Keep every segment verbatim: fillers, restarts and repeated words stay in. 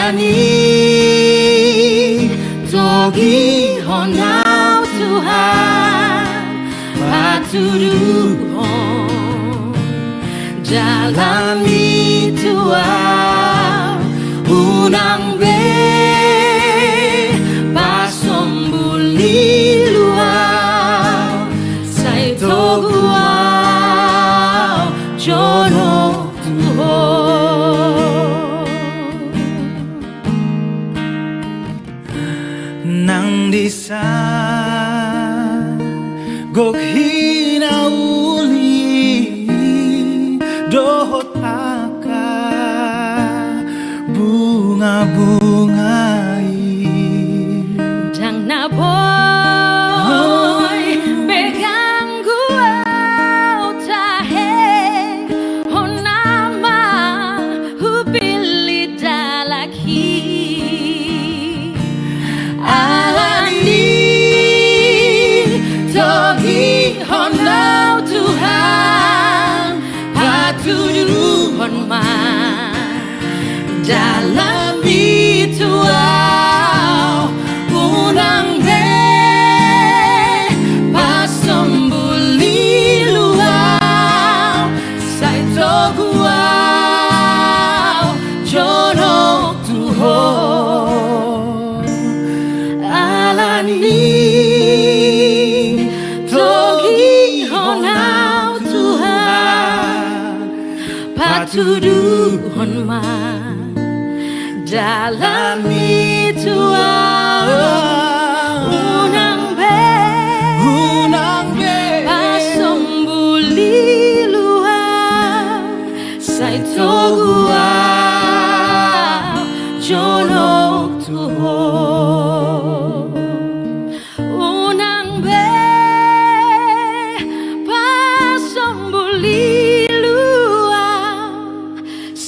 Alani togihon au Tuhan, patuduhon dalanmi tu au, unang be pasombul lilu au, sai togu au jonok tu Ho. Nang disa gok hinauli dohot angka bungabunga i, ndang na boi be ganggu au tahe, hona ma hupillit dalan i. Alani togihon au Tuhan, patuduhon ma dalanmi tu au, unang be pasombul lilu au, sai togu au jonok tu Ho. Alani togihon au Tuhan, patuduhon ma dalanmi tu au, unang be, unang be pasombul lilu au, sai togu au jonok tu Ho. Unang be pasombul lilu au,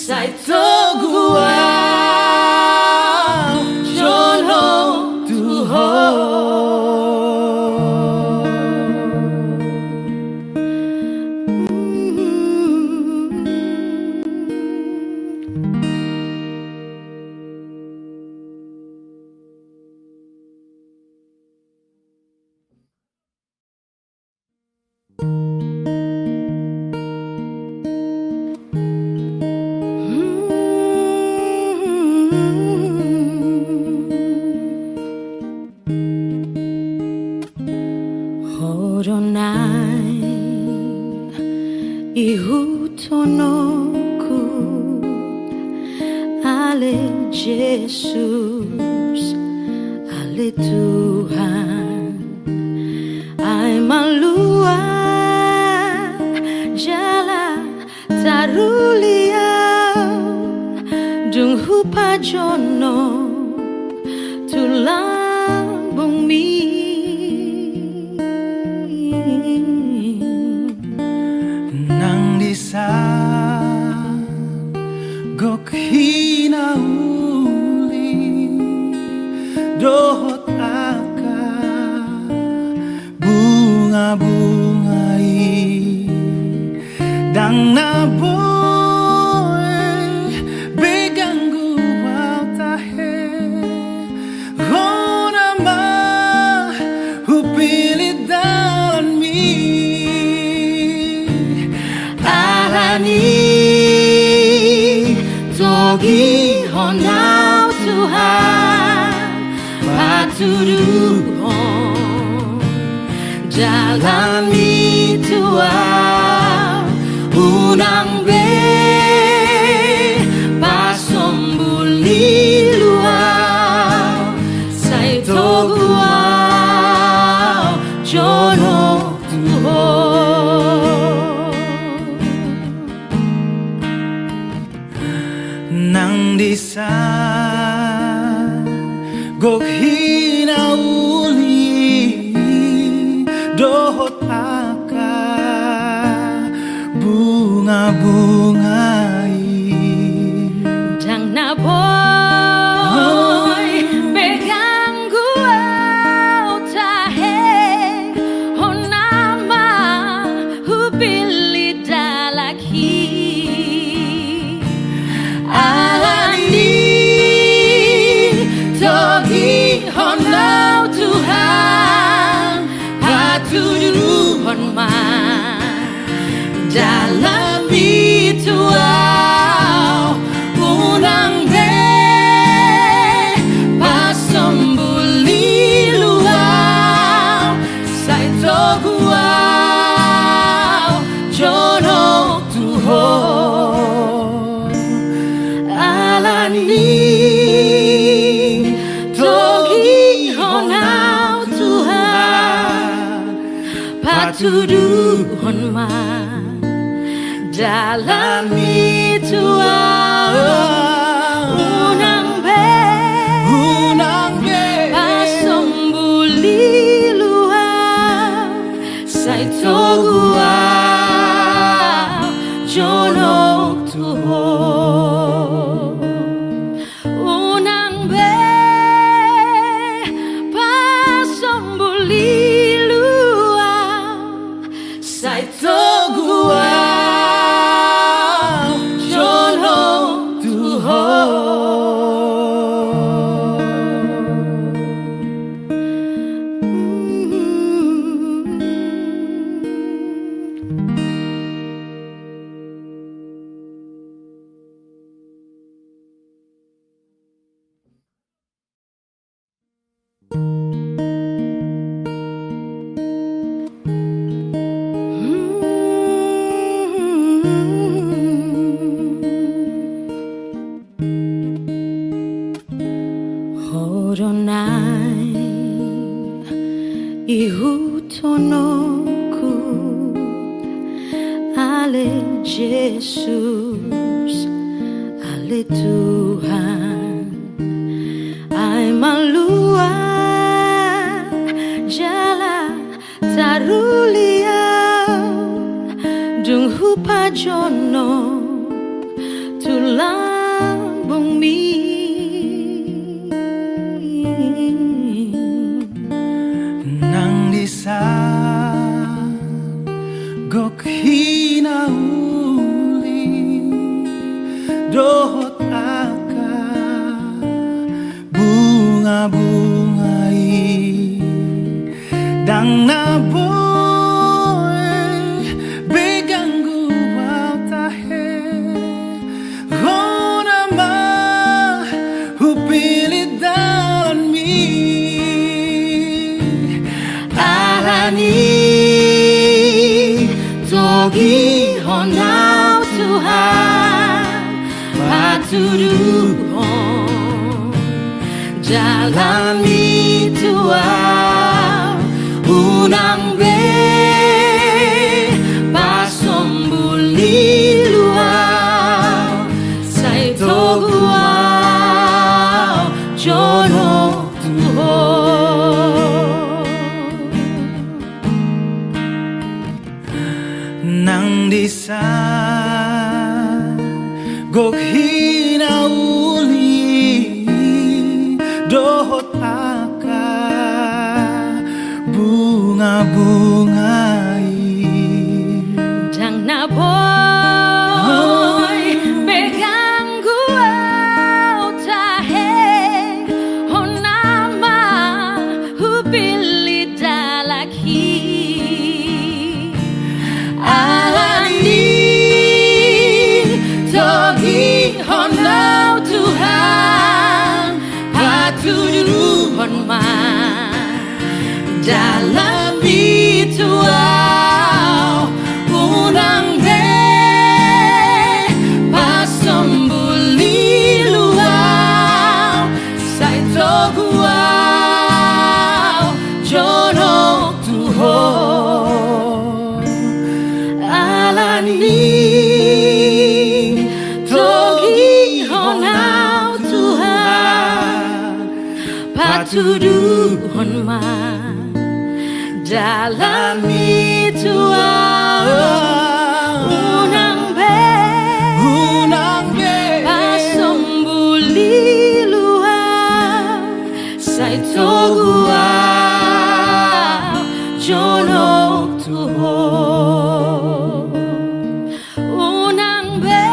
sai togu au jonok tu Ho. Ho do naeng ihuthononku, ale Jesus, ale Tuhan, ai malua jala taruli au, dung hupajonok tu lambungmi. Nang disa gok hinauli dohot angka bungabunga i, ndang na boi be ganggu au tahe, hona ma hupillit dalanmi. Alani togihon au Tuhan, patuduhon dalanmi tu au, unang be pasombul lilu au, sai togu au jonok tu Ho. Nang disa gok hinauli dohot angka bungabunga i, ndang na boi be ganggu au tahe, hona ma hupillit dalan i. Alani Tuduhon ma dalanmi tu ahu, unang be pasombul ilu ahu, sai togu ahu jonok tu Ho. Alani togihon ahu Tuhan, patuduhon ma dalanmi tu ahu, unang be, unang be pasombul ilu ahu, sai togu ahu jonok tu Ho. Unang be pasombul ilu ahu, sai togu ahu jonok tu Ho. Ho do na ihuthononku, ale Jesus, ale Tuhan. Ai malua jala taruli ahu, dung hupajonok tu lambungmi. Nang disan gok hinauli dohot angka bunga-bunga i, ndang na boi be ganggu ahu tahe. Hona ma hupillit dalanmi, alani togihon ahu Tuhan, patuduhon dalanmi tu ahu, unang be pasombul ilu ahu, sai togu ahu jonok tu Ho. Nang disan gok hinauli dohot angka bunga-bunga i, ndang na boi be ganggu ahu tahe. Hona ma hupillit dalanmi, alani togihon ahu Tuhan, patuduhon ma dalanmi tu ahu, unang be pasombul ilu ahu, sai togu ahu jonok tu Ho. Alani togihon ahu Tuhan, patuduhon ma dalanmi tu ahu, unang be, unang be pasombul ilu ahu, sai togu ahu jonok tu Ho. Unang be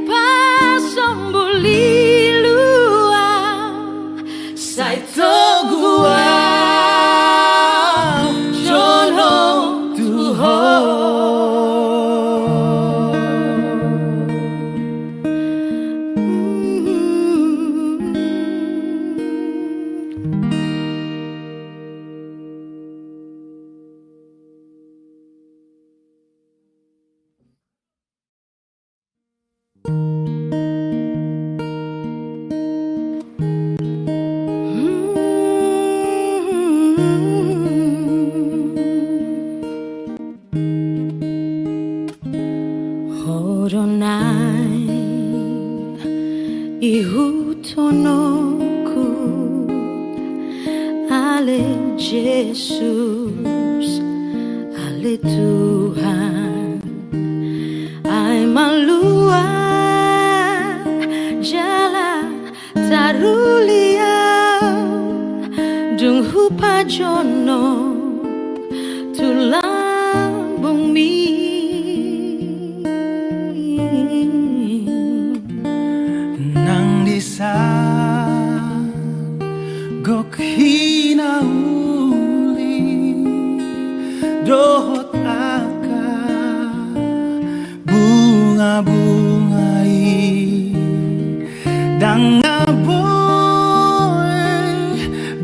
pasombul ilu ahu, sai togu ahu Tonokku, ale Jesus, ale Tuhan, ai malua jala taruli au, dung hupajonok tu lambungmi. Nang dison gok hinauli dohot angka bunga-bunga i, ndang na boi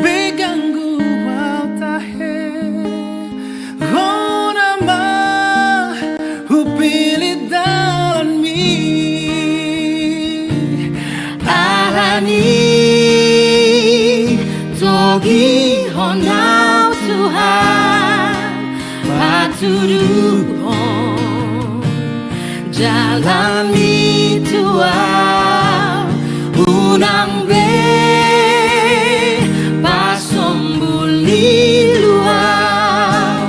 be ganggu au tahe. Hona ma hupillit dalanmi, alani togihon au Tuhan, patuduhon jalanmi tu au, unang be pasombul lilu au,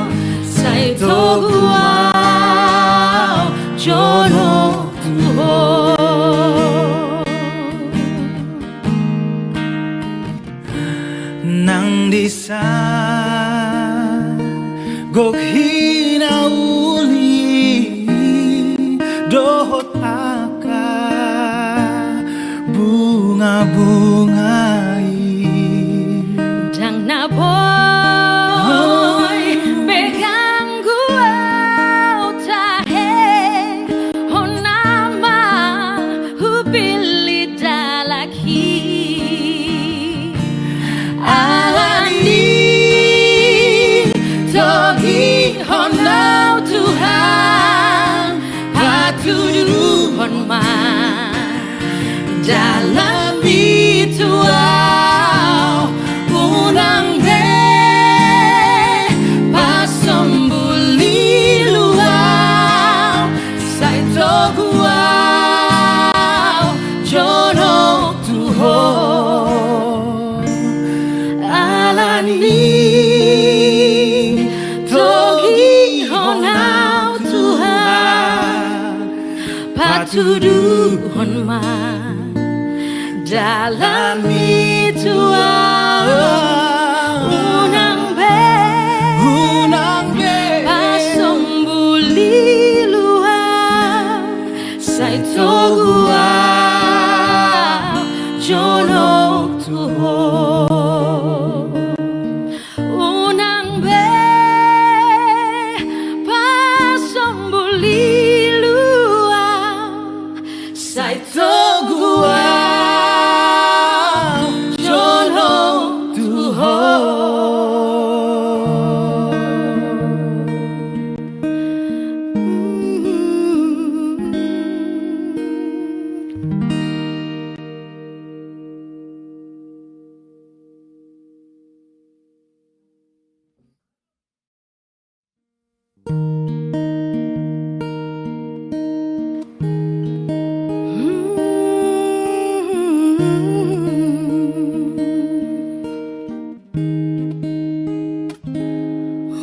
sai togu au jonok tu Ho. Nang dison gok hinauli dohot angka bunga-bunga i, ndang na boi be ganggu au tahe. Hona ma hupillit dalanhi, alani togihon au Tuhan, patuduhon ma jalanmi tu au, unang be pasombul lilu au, sai togu au jonok tu Ho. Alani togihon au Tuhan, patuduhon ma jalanmi tu au, unang be, unang be pasombul lilu au, sai togu au jonok tu Ho. Unang be pasombul lilu au, sai togu au jonok tu Ho.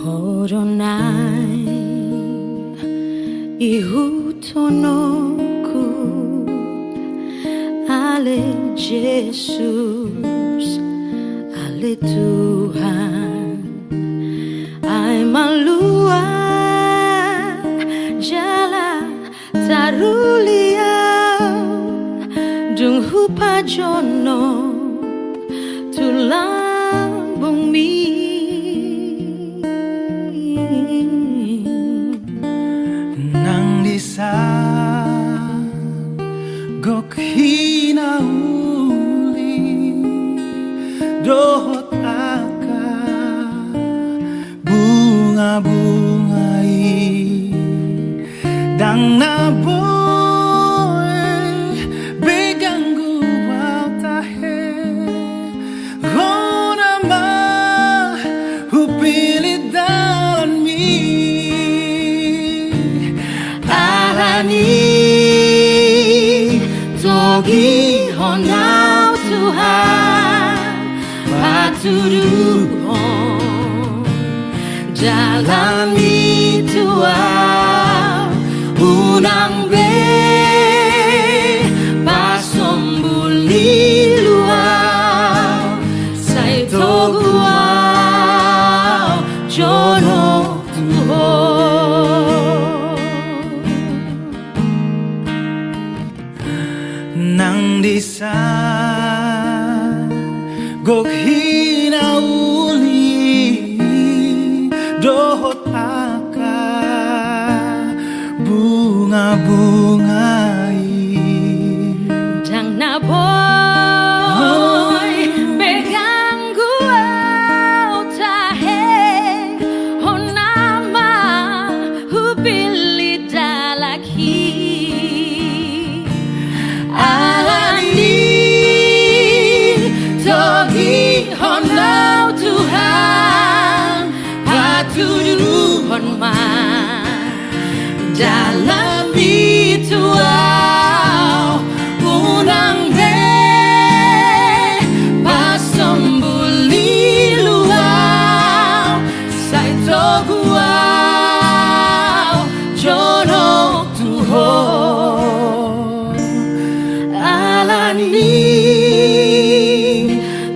Ho do naeng ihuthononku, ale Jesus, ale Tuhan, ai malua jala taruli au, dung hupajonok tu lambungmi. Nang dison gok hinauli dohot angka bunga-bunga i, ndang na boi be ganggu au tahe. Hona ma hupillit dalanmi, alani togihon au Tuduhon jalanmi tu ahu, unang be pasombuli ahu, sai togu ahu jonok tu Ho. Nang disa gok hinauli dohot angka bungabunga i. Ndang na boi be ganggu ahu tahe, hona ma hupillit dalan i. Alani togihon ahu Tuhan, patuduhon ma dalanmi tu ahu, unang be pasombuli ahu, sai togu ahu jonok tu Ho. Alani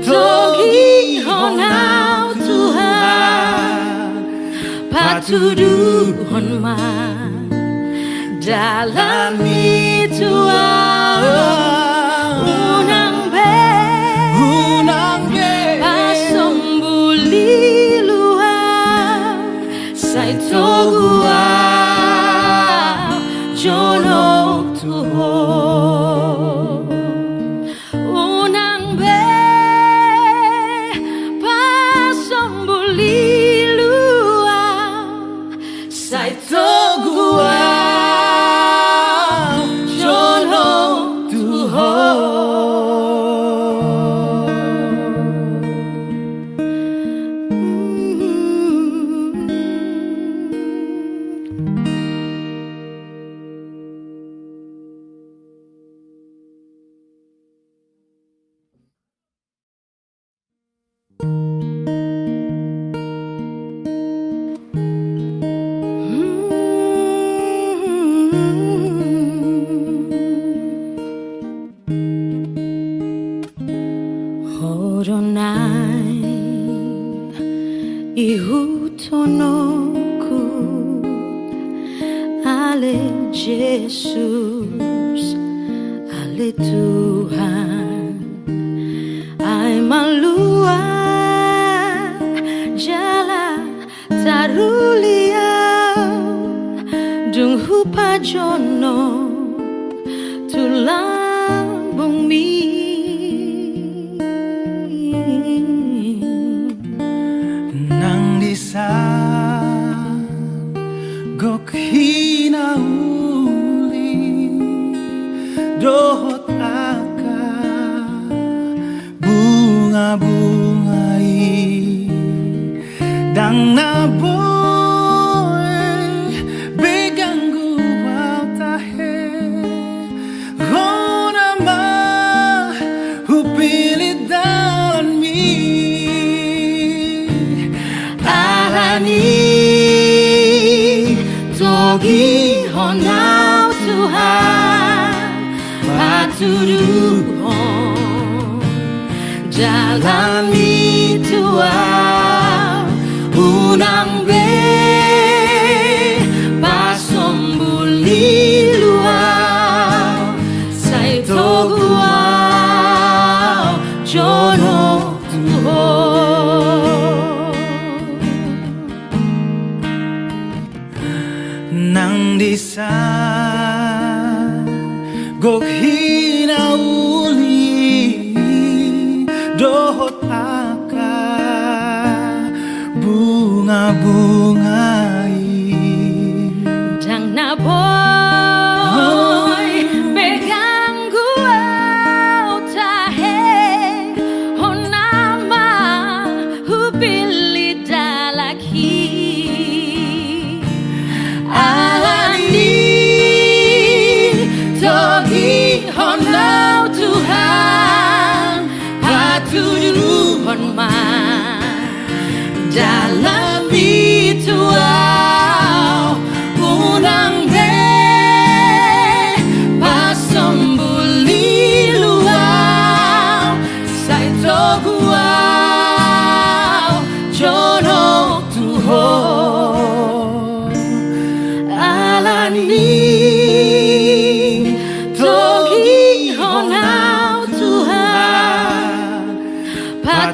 togihon ahu Tuhan, patuduhon ma dalanmi tu ahu, unang be, unang be pasombuli ahu, sai togu ahu jonok tu Ho. Unang be pasombuli ahu, sai togu ahu jonok tu Ho. Ho do na ihuthononku, ale Jesus, ale Tuhan. Ai malua jala taruli ahu, dung hupajonok tu lambungmi. Nang disa gok hinauli dohot angka bungabunga i, ndang na boi be ganggu ahu tahe, hona ma hupillit dalanmi. Alani togihon ahu Tuhan, patuduhon jalanmi tu ahu, unang be pasombuli ahu, sai togu ahu jonok tu Ho. Nang disa gok hinauli dohot angka bungabunga i, ndang na boi be ganggu ahu tahe, hona ma hupillit dalan i. Alani togihon ahu Tuhan, patuduhon ma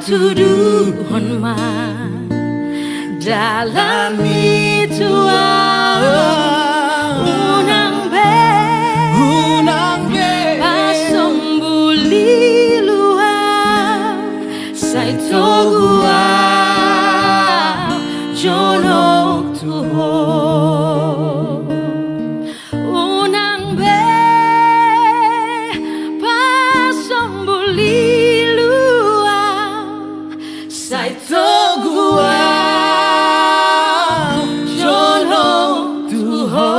Tuduhon ma dalan i tu ahu. Unang be, unang be pasombu lilu ahu, sai togu ahu jonok tu ho. Unang be pasombu lilu ahu, sai togu ahu jonok tu ho.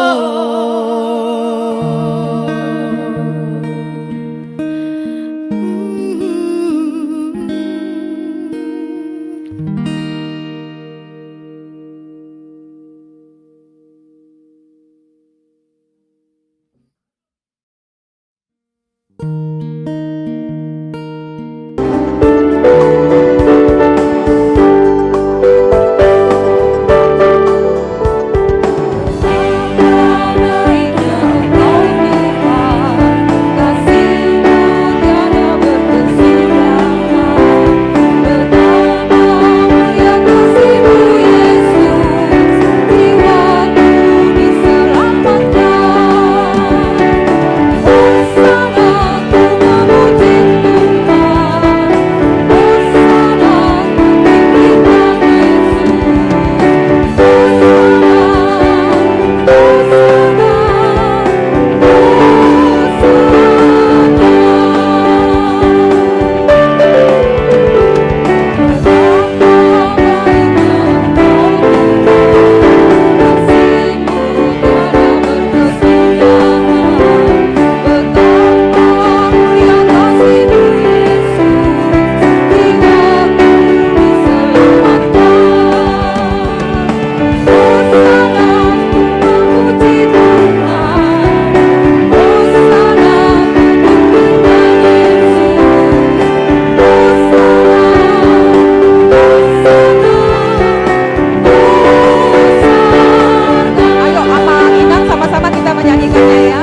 Ayo, Ama Inang, sama-sama kita menyanyikannya, ya.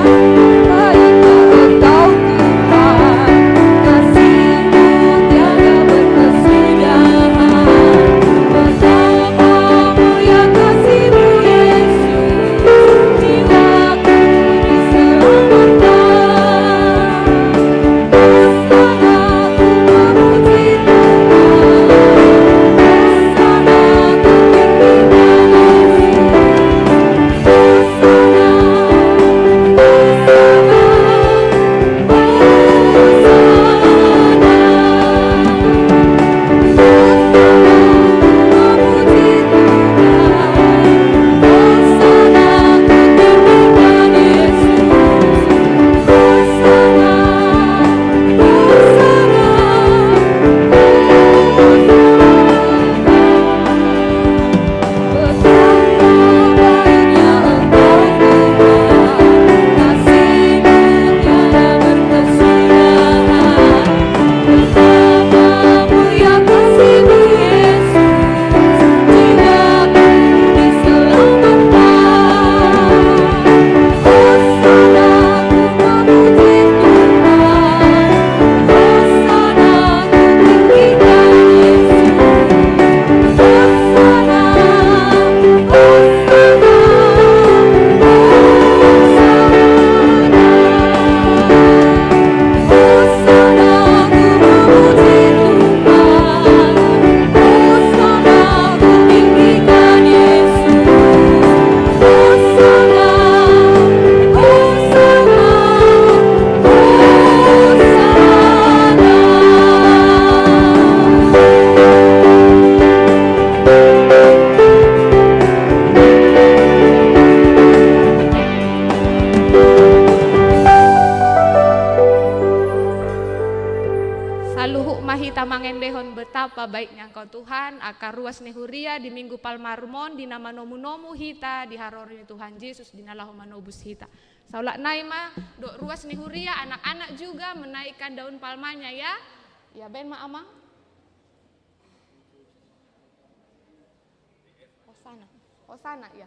Baik Engkau, Tuhan, kasih-Mu tiada berkesudahan. Betapa mulia kasih-Mu, Yesus, jiwaku diselamatkan. Saluhut ma hita mangendehon betapa baiknya Engkau Tuhan, angka ruas ni huria di Minggu Palmarum on, di na manomunomu hita di haroro ni Tuhan Jesus, di na laho manobus hita. Saulak nai ma, dohot ruas ni huria, anak-anak juga menaikkan daun palmanya, ya. Ya, baen ma, Amang. Hosana. Hosana, ya.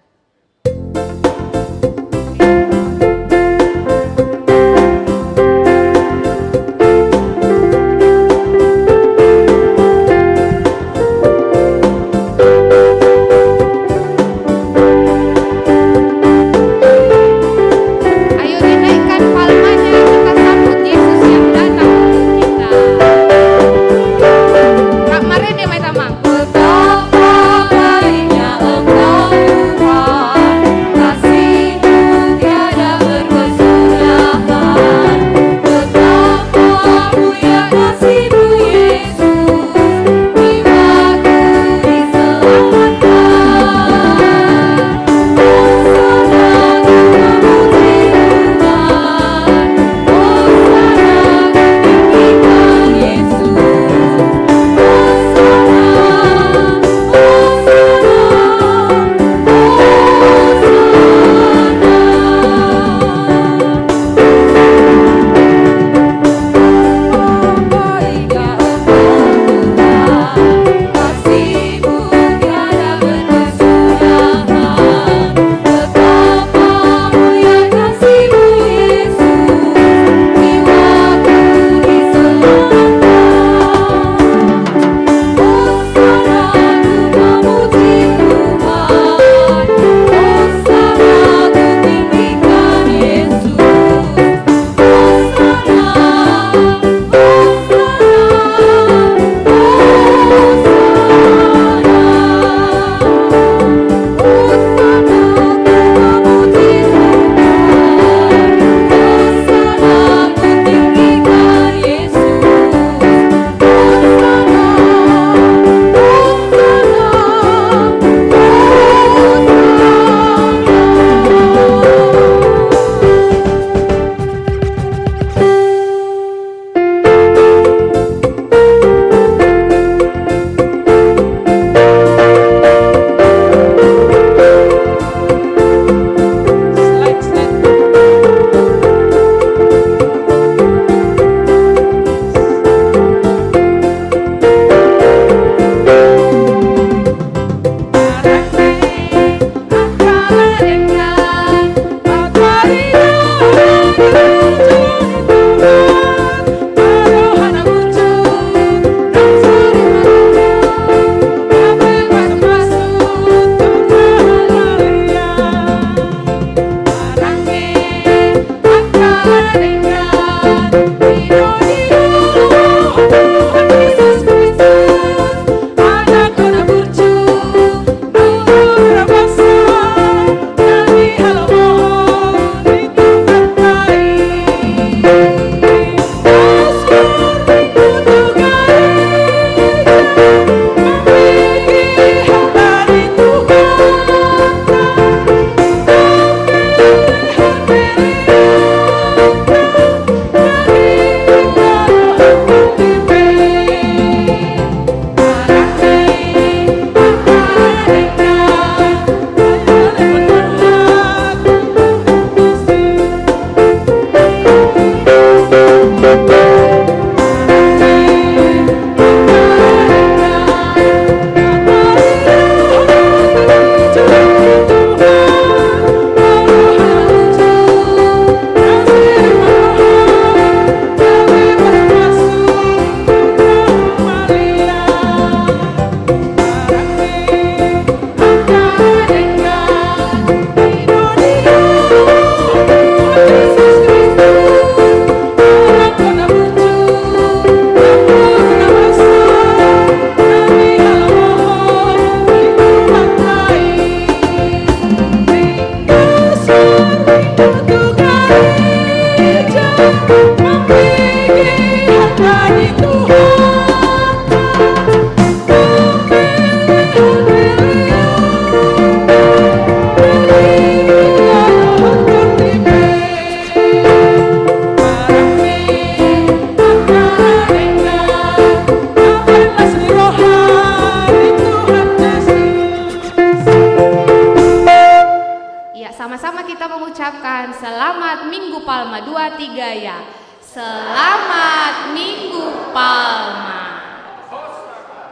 Sama-sama kita mengucapkan selamat Minggu Palma, dua, tiga, ya. Selamat Minggu Palma.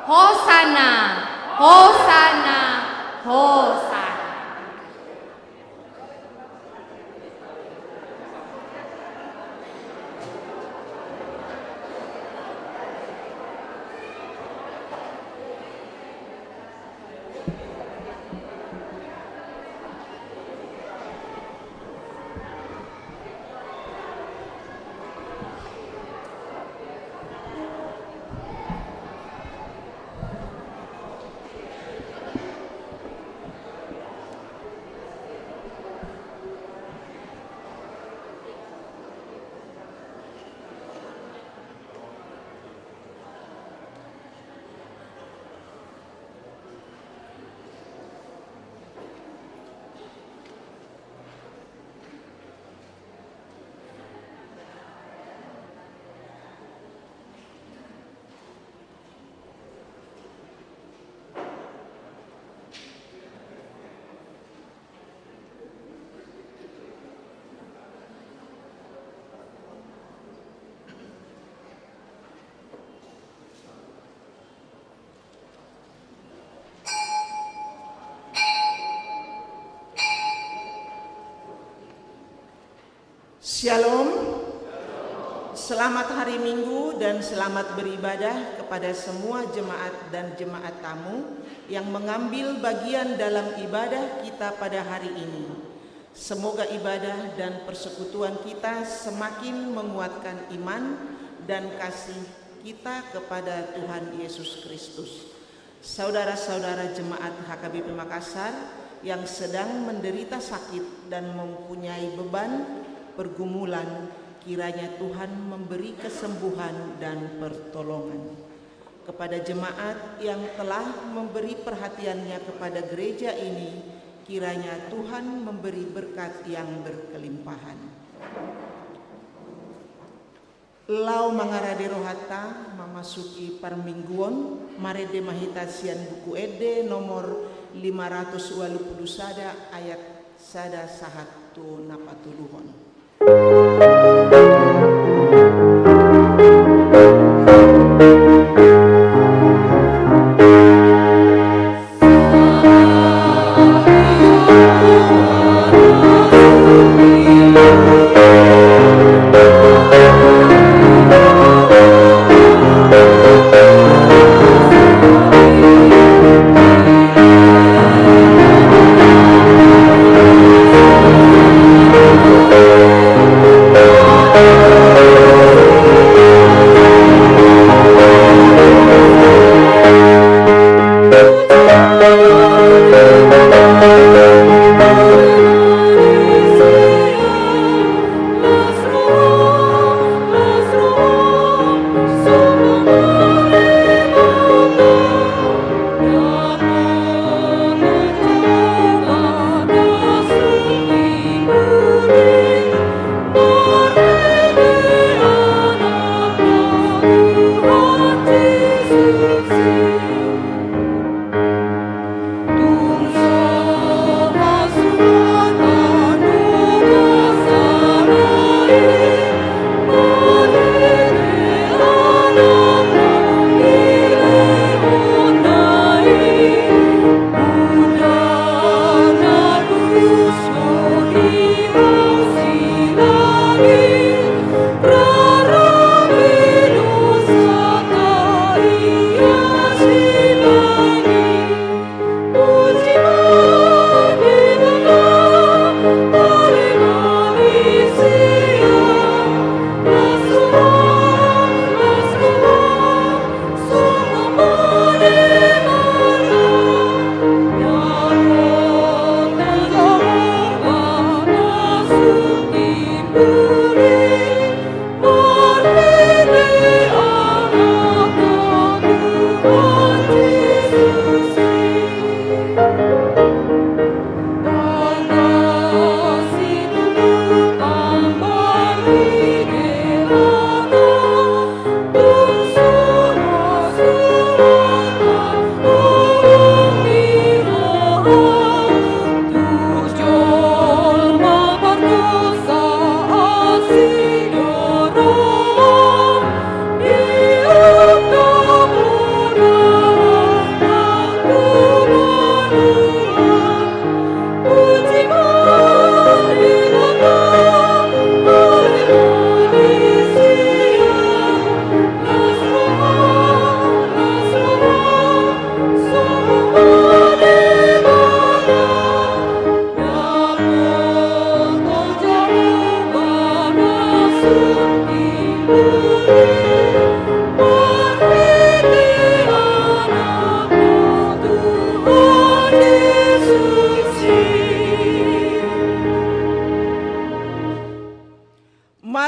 Hosana, hosana, hosana. Syalom. Selamat hari Minggu dan selamat beribadah kepada semua jemaat dan jemaat tamu yang mengambil bagian dalam ibadah kita pada hari ini. Semoga ibadah dan persekutuan kita semakin menguatkan iman dan kasih kita kepada Tuhan Yesus Kristus. Saudara-saudara jemaat H K B P Makassar yang sedang menderita sakit dan mempunyai beban pergumulan, kiranya Tuhan memberi kesembuhan dan pertolongan. Kepada jemaat yang telah memberi perhatiannya kepada gereja ini, kiranya Tuhan memberi berkat yang berkelimpahan. Laho mangarade rohanta mamasuki parmingguon, marende ma hita sian Buku Ende nomor lima ratus ualu pulu sada, ayat sada sahat tu na patoluhon.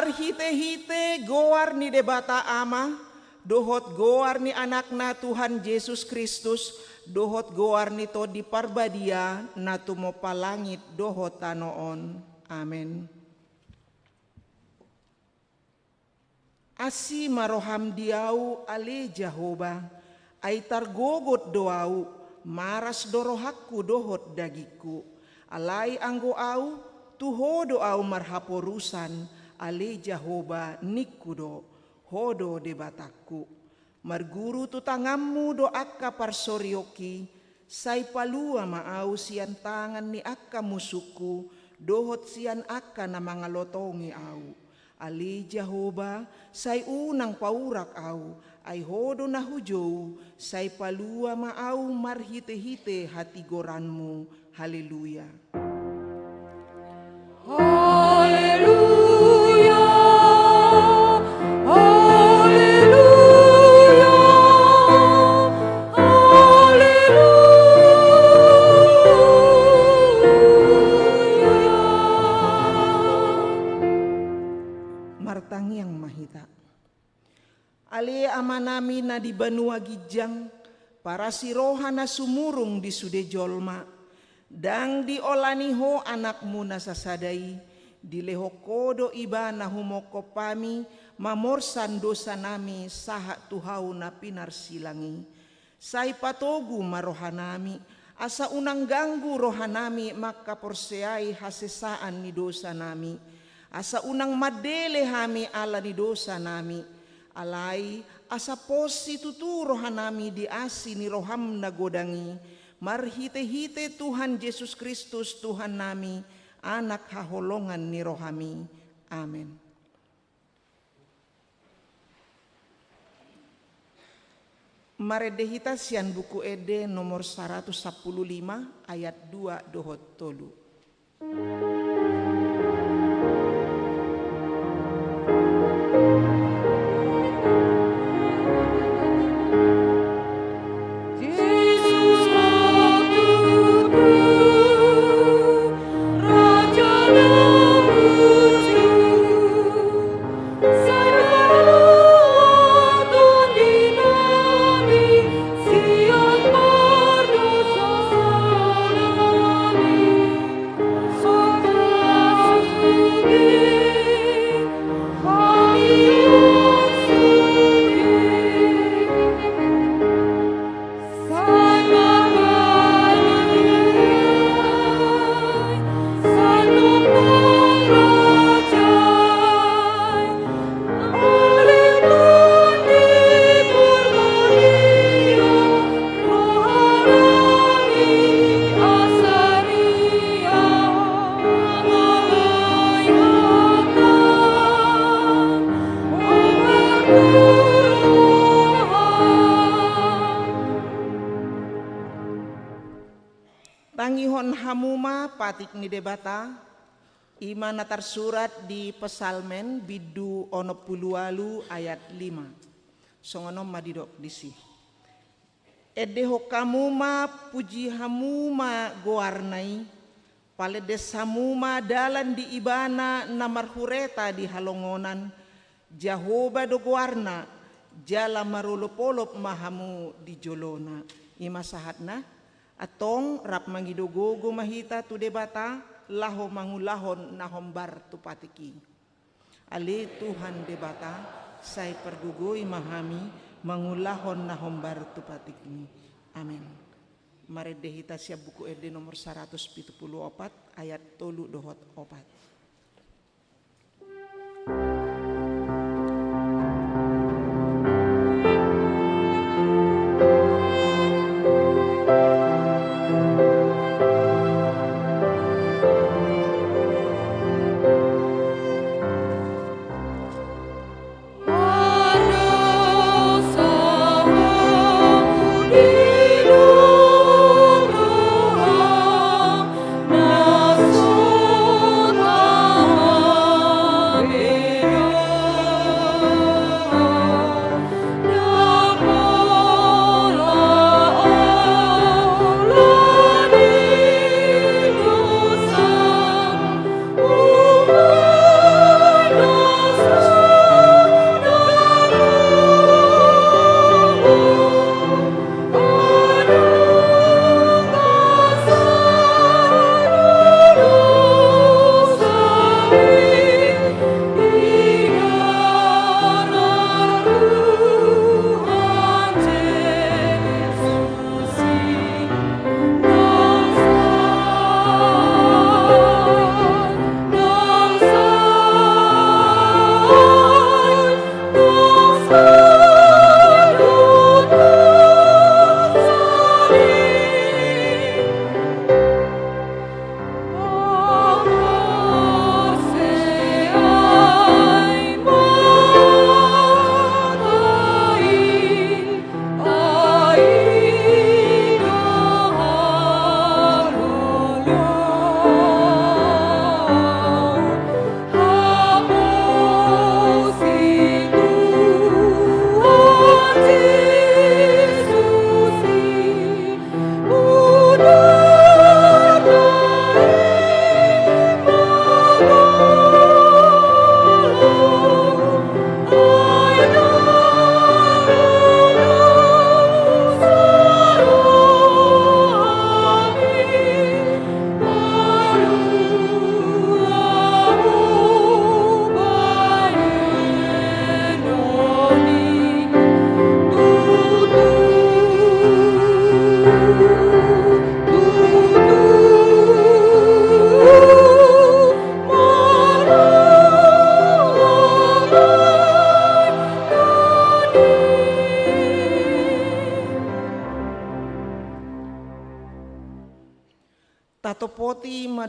Marhitehite goar ni Debata Ama, dohot goar ni Anakna Tuhan Jesus Kristus, dohot goar ni Tondi Parbadia, na tumompa langit dohot tano on. Amen. Asi ma roham di ahu, ale Jahowa, ai targogot do ahu, maras do rohangku dohot dagingku. Alai anggo ahu, tu Ho do ahu marhaporusan, ale Jahowa, ningku do, Ho do Debatangku. Marguru tu tanganmu do angka parsorionki, sai palua ma ahu sian tangan ni angka musungku, dohot sian angka na mangalotongi ahu. Ale Jahowa, sai unang paurak ahu, ai Ho do na hujou, sai palua ma ahu marhitehite hatigoranmu. Haleluya. Haleluya, haleluya, haleluya. Martangiang ma hita. Ale Amanami na di banua ginjang, parasi roha na sumurung di sude jolma, ndang diolani Ho Anakmu na sasada i, dilehon Ho do Ibana humongkop hami, mamorsan dosanami sahat tu hau na pinarsilang i. Sai patogu ma rohanami, asa unang ganggu rohanami mangkaporseai hasesaan ni dosanami, asa unang mandele hami ala ni dosanami, alai asa pos situtu rohanami di asi ni roham na godang i, marhitehite Tuhan Jesus Kristus Tuhannami, Anak haholongan ni rohami. Amen. Marende hita sian Buku Ende nomor saratus sampulu lima, ayat dua dohot tolu. Tangihon hamu ma patik ni Debata, i ma na tarsurat di Psalmen bindu onom pulu ualu ayat lima. Songon on ma didok disi. Endehon hamu ma, puji hamu ma goarna i, palendes hamu ma dalan di Ibana na marhureta di halongonan, Jahowa do goarna, jala marolopolop ma hamu di jolona. I ma sahatna. Antong rap mangido gogo ma hita tu Debata, laho mangulahon na hombar tu patik i. Ale Tuhan Debata, sai pargogoi ma hami mangulahon na hombar tu patikmi. Amen. Marende hita sian Buku Ende nomor saratus pitu pulu opat, ayat tolu dohot opat.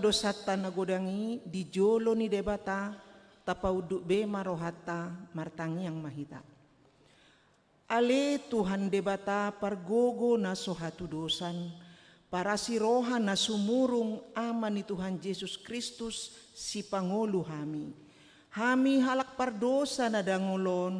dosanta na godang i di jolo ni Debata, tapaunduk be ma rohanta, martangiang ma hita. Ale Tuhan Debata pargogo na so hatudosan, parasi roha na sumurung, Ama ni Tuhan Jesus Kristus, sipangolu hami. Hami halak pardosa na dangol on,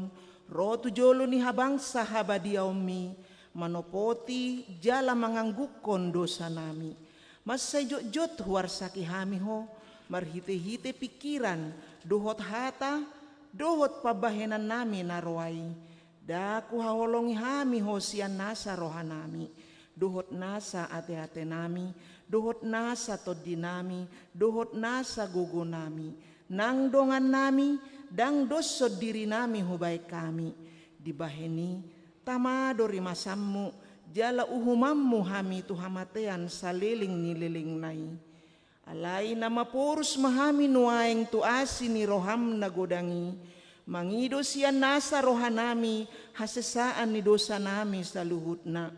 ro tu jolo ni habangsa habadiaonmi, manopoti jala manganggukkon dosanami. Mansai jotjot huarsaki hami Ho, marhitehite pingkiran, dohot hata, dohot pambahenannami na roa i. Ndang huhaholongi hami Ho sian nasa rohanami, dohot nasa ateatenami, dohot nasa tondinami, dohot nasa gogonami, nang dongannami, ndang doshon dirinami hubahen hami. Dibahen i, tama do rimasanmu, jala uhumanmu hami tu hamatean saleleng ni lelengna i. Alai na maporus ma hami nuaeng tu asi ni roham na godang i, mangido sian nasa rohanami hasesaan ni dosanami saluhutna.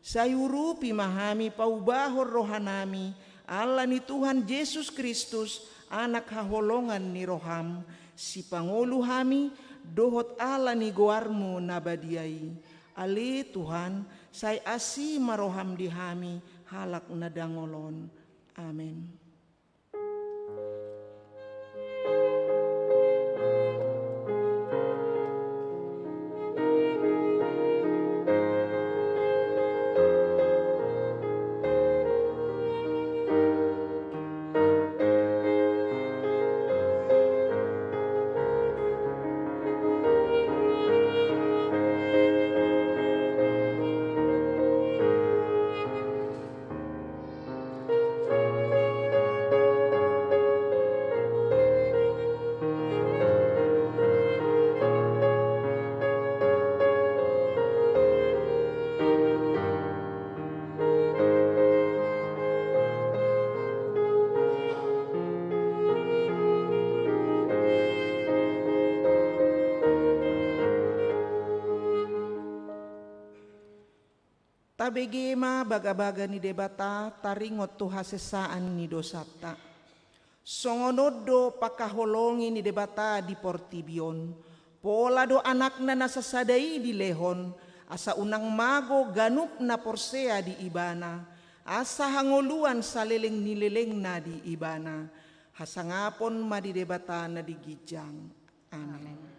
Sai urupi ma hami paubahon rohanami, ala ni Tuhan Jesus Kristus, Anak haholongan ni roham, sipangolu hami, dohot ala ni goarmu na badia i. Ale Tuhan, sai asi ma roham di hami, halak na dangol on. Amen. Tabege ma bagabaga ni Debata taringot tu hasesaan ni dosanta. Songon on do pangkaholongi ni Debata di portibi on, pola do Anakna na sasada i dilehon, asa unang mago ganup na porsea di Ibana, asa hangoluan saleleng ni lelengna di Ibana. Hasangapon ma di Debata na di ginjang. Amen.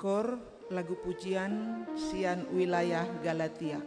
Kor lagu pujian sian wilayah Galatia.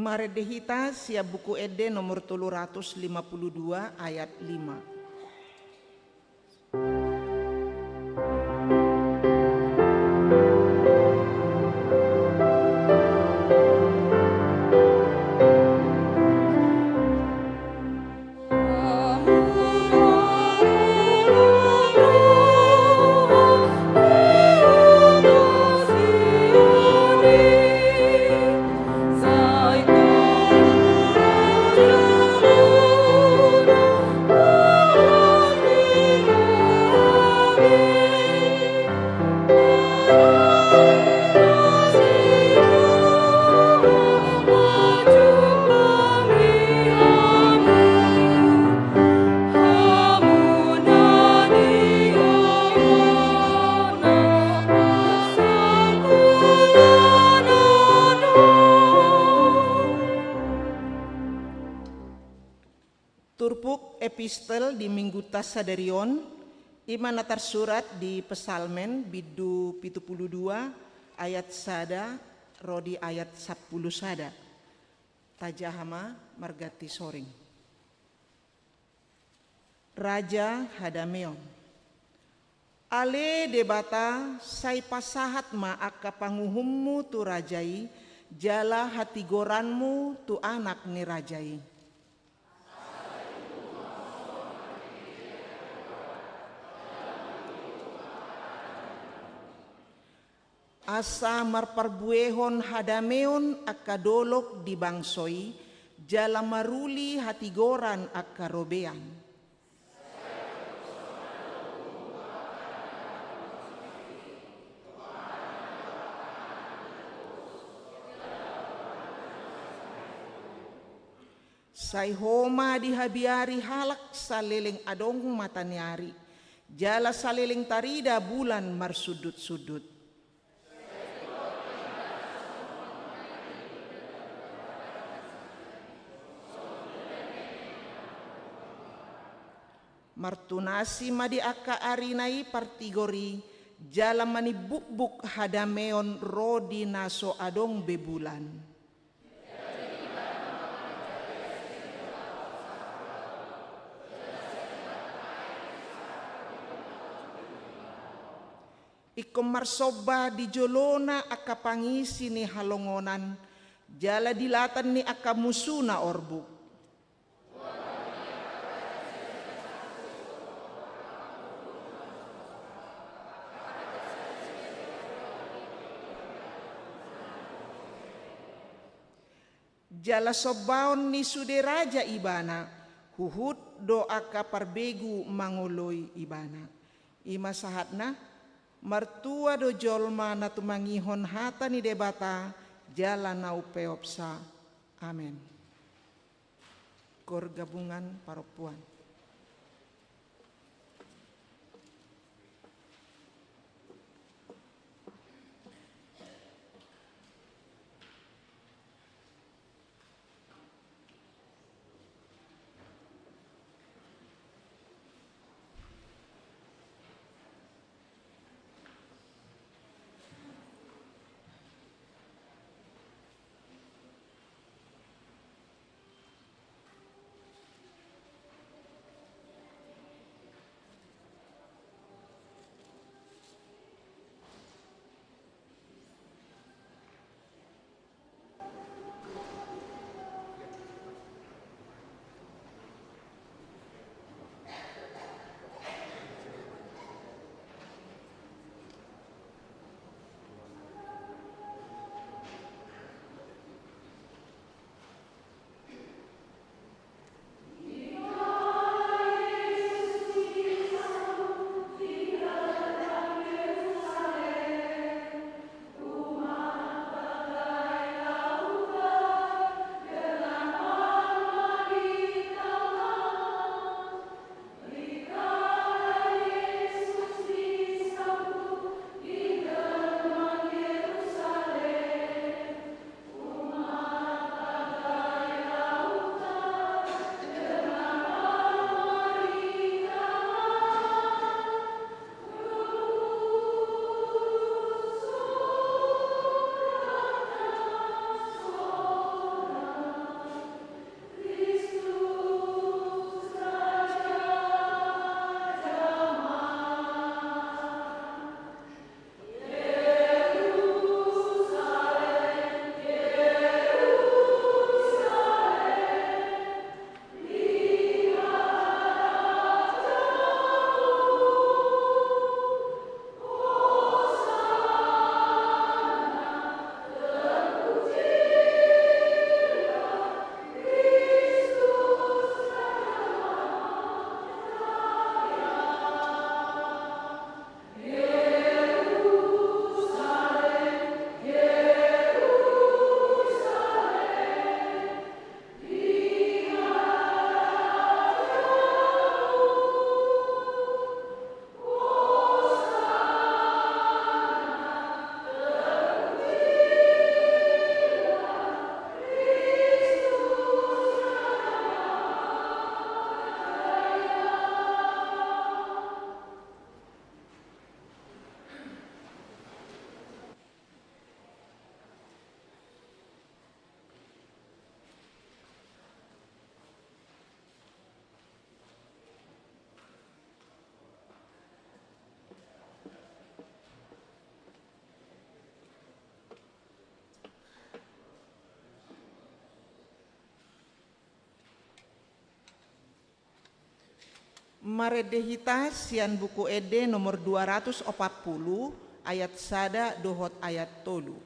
Marende hita sian Buku Ende nomor tolu ratus lima puluh dua ayat lima. Turpuk epistel di Minggunta sadari on, i ma na tarsurat di Psalmen bindu pitu pulu dua ayat sada ro di ayat sampulu sada. Tajaha ma marganti soring. Raja hadameon. Ale Debata, sai pasahat ma angka panguhummu tu raja i, jala hatigoranmu tu anak ni raja i. Asa marparbuehon hadameon angka dolok di bangso i, jala maruli hatigoran angka robean. Sai Ho ma dihabiari halak saleleng adong mataniari, jala saleleng tarida bulan marsundutsundut. Martunasi ma di angka arina i partigor i, jala manimbukbuk hadameon ro di na so adong be bulan. Ingkon marsomba di jolona angka pangisi ni halongonan, jala di latan ni angka musuna orbuk. Jala sombaon ni sude raja ibana, huhut do angka parbegu mangoloi ibana. I ma sahatna, martua do jolma na tumangihon hata ni Debata, jala na umpeopsa. Amen. Koor gabungan parompuan. Marende hita sian Buku Ende nomor dua ratus opat pulu, ayat sada dohot ayat tolu.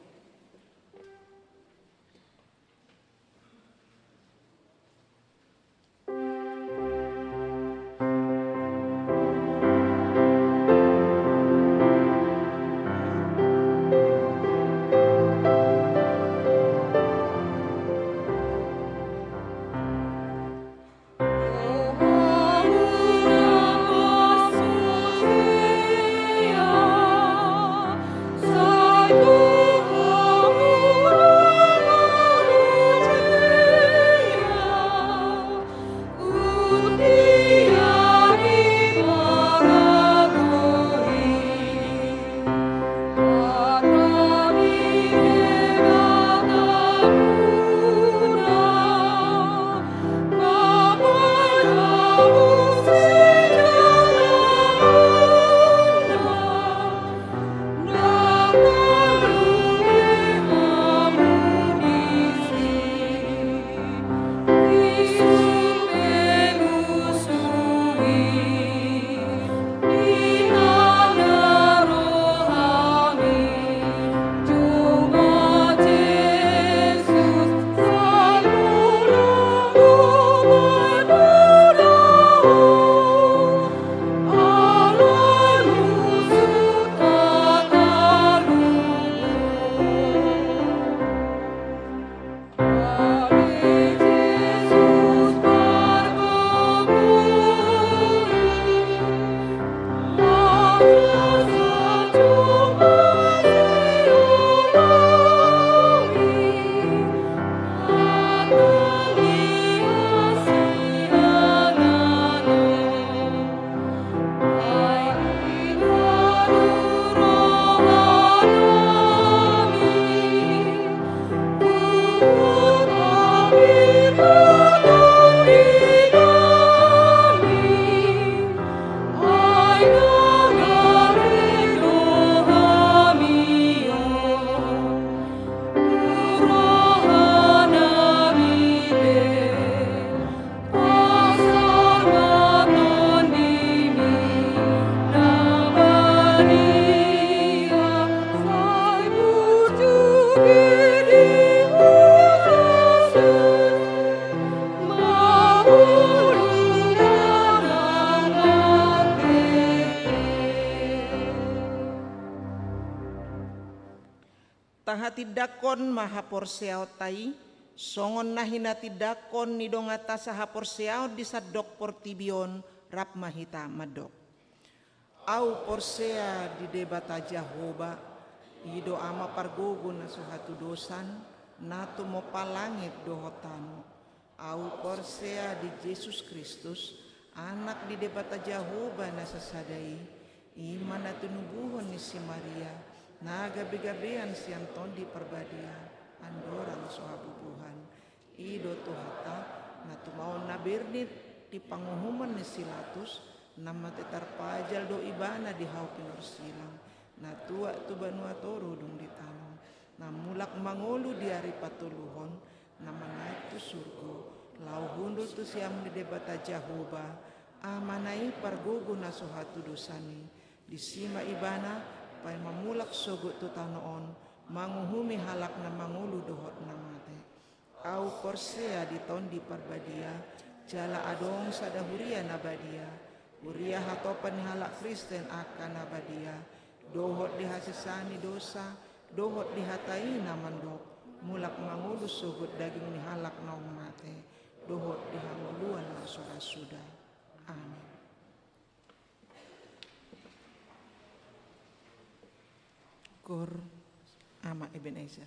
Tahatindangkon ma haporseaonta i, songon na hinatindangkon ni donganta sahaporseaon di sandok portibi on, rap ma hita mandok. Ahu porsea di Debata Jahowa, i do Ama pargogo na so hatudosan, na tumompa langit dohot tano. Ahu porsea di Jesus Kristus, Anak ni Debata Jahowa na sasada i, i ma na tinubuhon ni si Maria, na gabegabean sian Tondi Parbadia, andorang so habubuhan. I do Tuhanta, na tumaon na bernit di panguhumon ni si Latus, na mate tarpajal do Ibana di hau pinorsilang, na tuat tu banua toru dung ditanom, na mulak mangolu di ari patoluhon, na manaek tu surgo, laho hundul tu siamun ni Debata Jahowa, Amana i pargogo na so hatudosan i. Disi ma Ibana, paima mulak sogot tu tano on, manguhumi halak na mangolu dohot na mate. Ahu porsea di Tondi Parbadia, jala adong sada huria na badia, huria hatopan ni halak Kristen angka na badia, dohot di hasesaan ni dosa, dohot di hata i na mandok, mulak mangolu sogot daging ni halak naung mate, dohot di hangoluan na so ra suda. Amin. Gor Ama Ebenezer.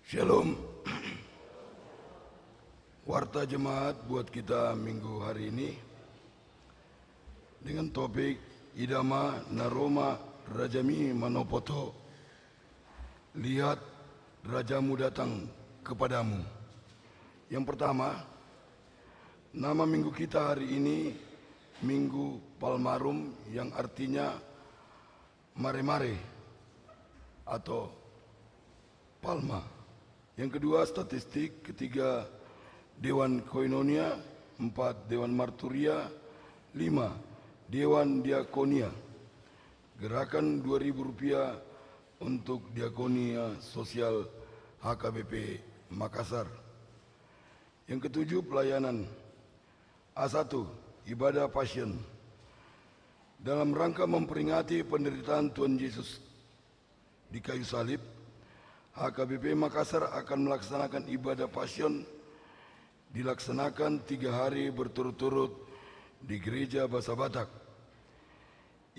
Shalom. Warta jemaat buat kita minggu hari ini dengan topik Ida ma na ro ma rajami manopot ho. Lihat, rajamu datang kepadamu. Yang pertama, nama minggu kita hari ini Minggu Palmarum, yang artinya mare-mare atau palma. Yang kedua, statistik. Ketiga, Dewan Koinonia. Empat, Dewan Marturia. Lima, Dewan Diakonia. Gerakan dua ribu rupiah untuk diakonia sosial H K B P Makassar. Yang ketujuh, pelayanan. A satu, ibadah Passion. Dalam rangka memperingati penderitaan Tuhan Yesus di kayu salib, H K B P Makassar akan melaksanakan ibadah Passion, dilaksanakan tiga hari berturut-turut di Gereja Bahasa Batak.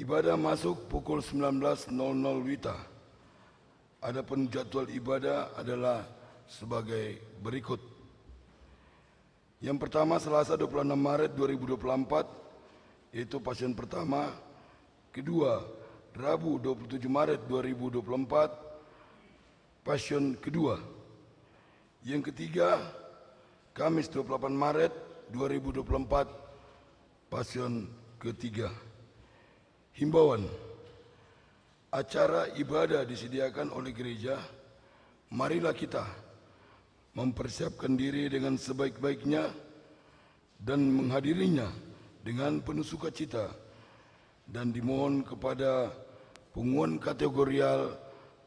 Ibadah masuk pukul sembilan belas nol nol WITA. Adapun jadwal ibadah adalah sebagai berikut. Yang pertama, Selasa dua puluh enam Maret dua ribu dua puluh empat, yaitu Passion pertama. Kedua, Rabu dua puluh tujuh Maret dua ribu dua puluh empat, Passion kedua. Yang ketiga, Kamis dua puluh delapan Maret dua ribu dua puluh empat, Passion ketiga. Himbauan. Acara ibadah disediakan oleh gereja. Marilah kita mempersiapkan diri dengan sebaik-baiknya dan menghadirinya dengan penuh sukacita, dan dimohon kepada punguan kategorial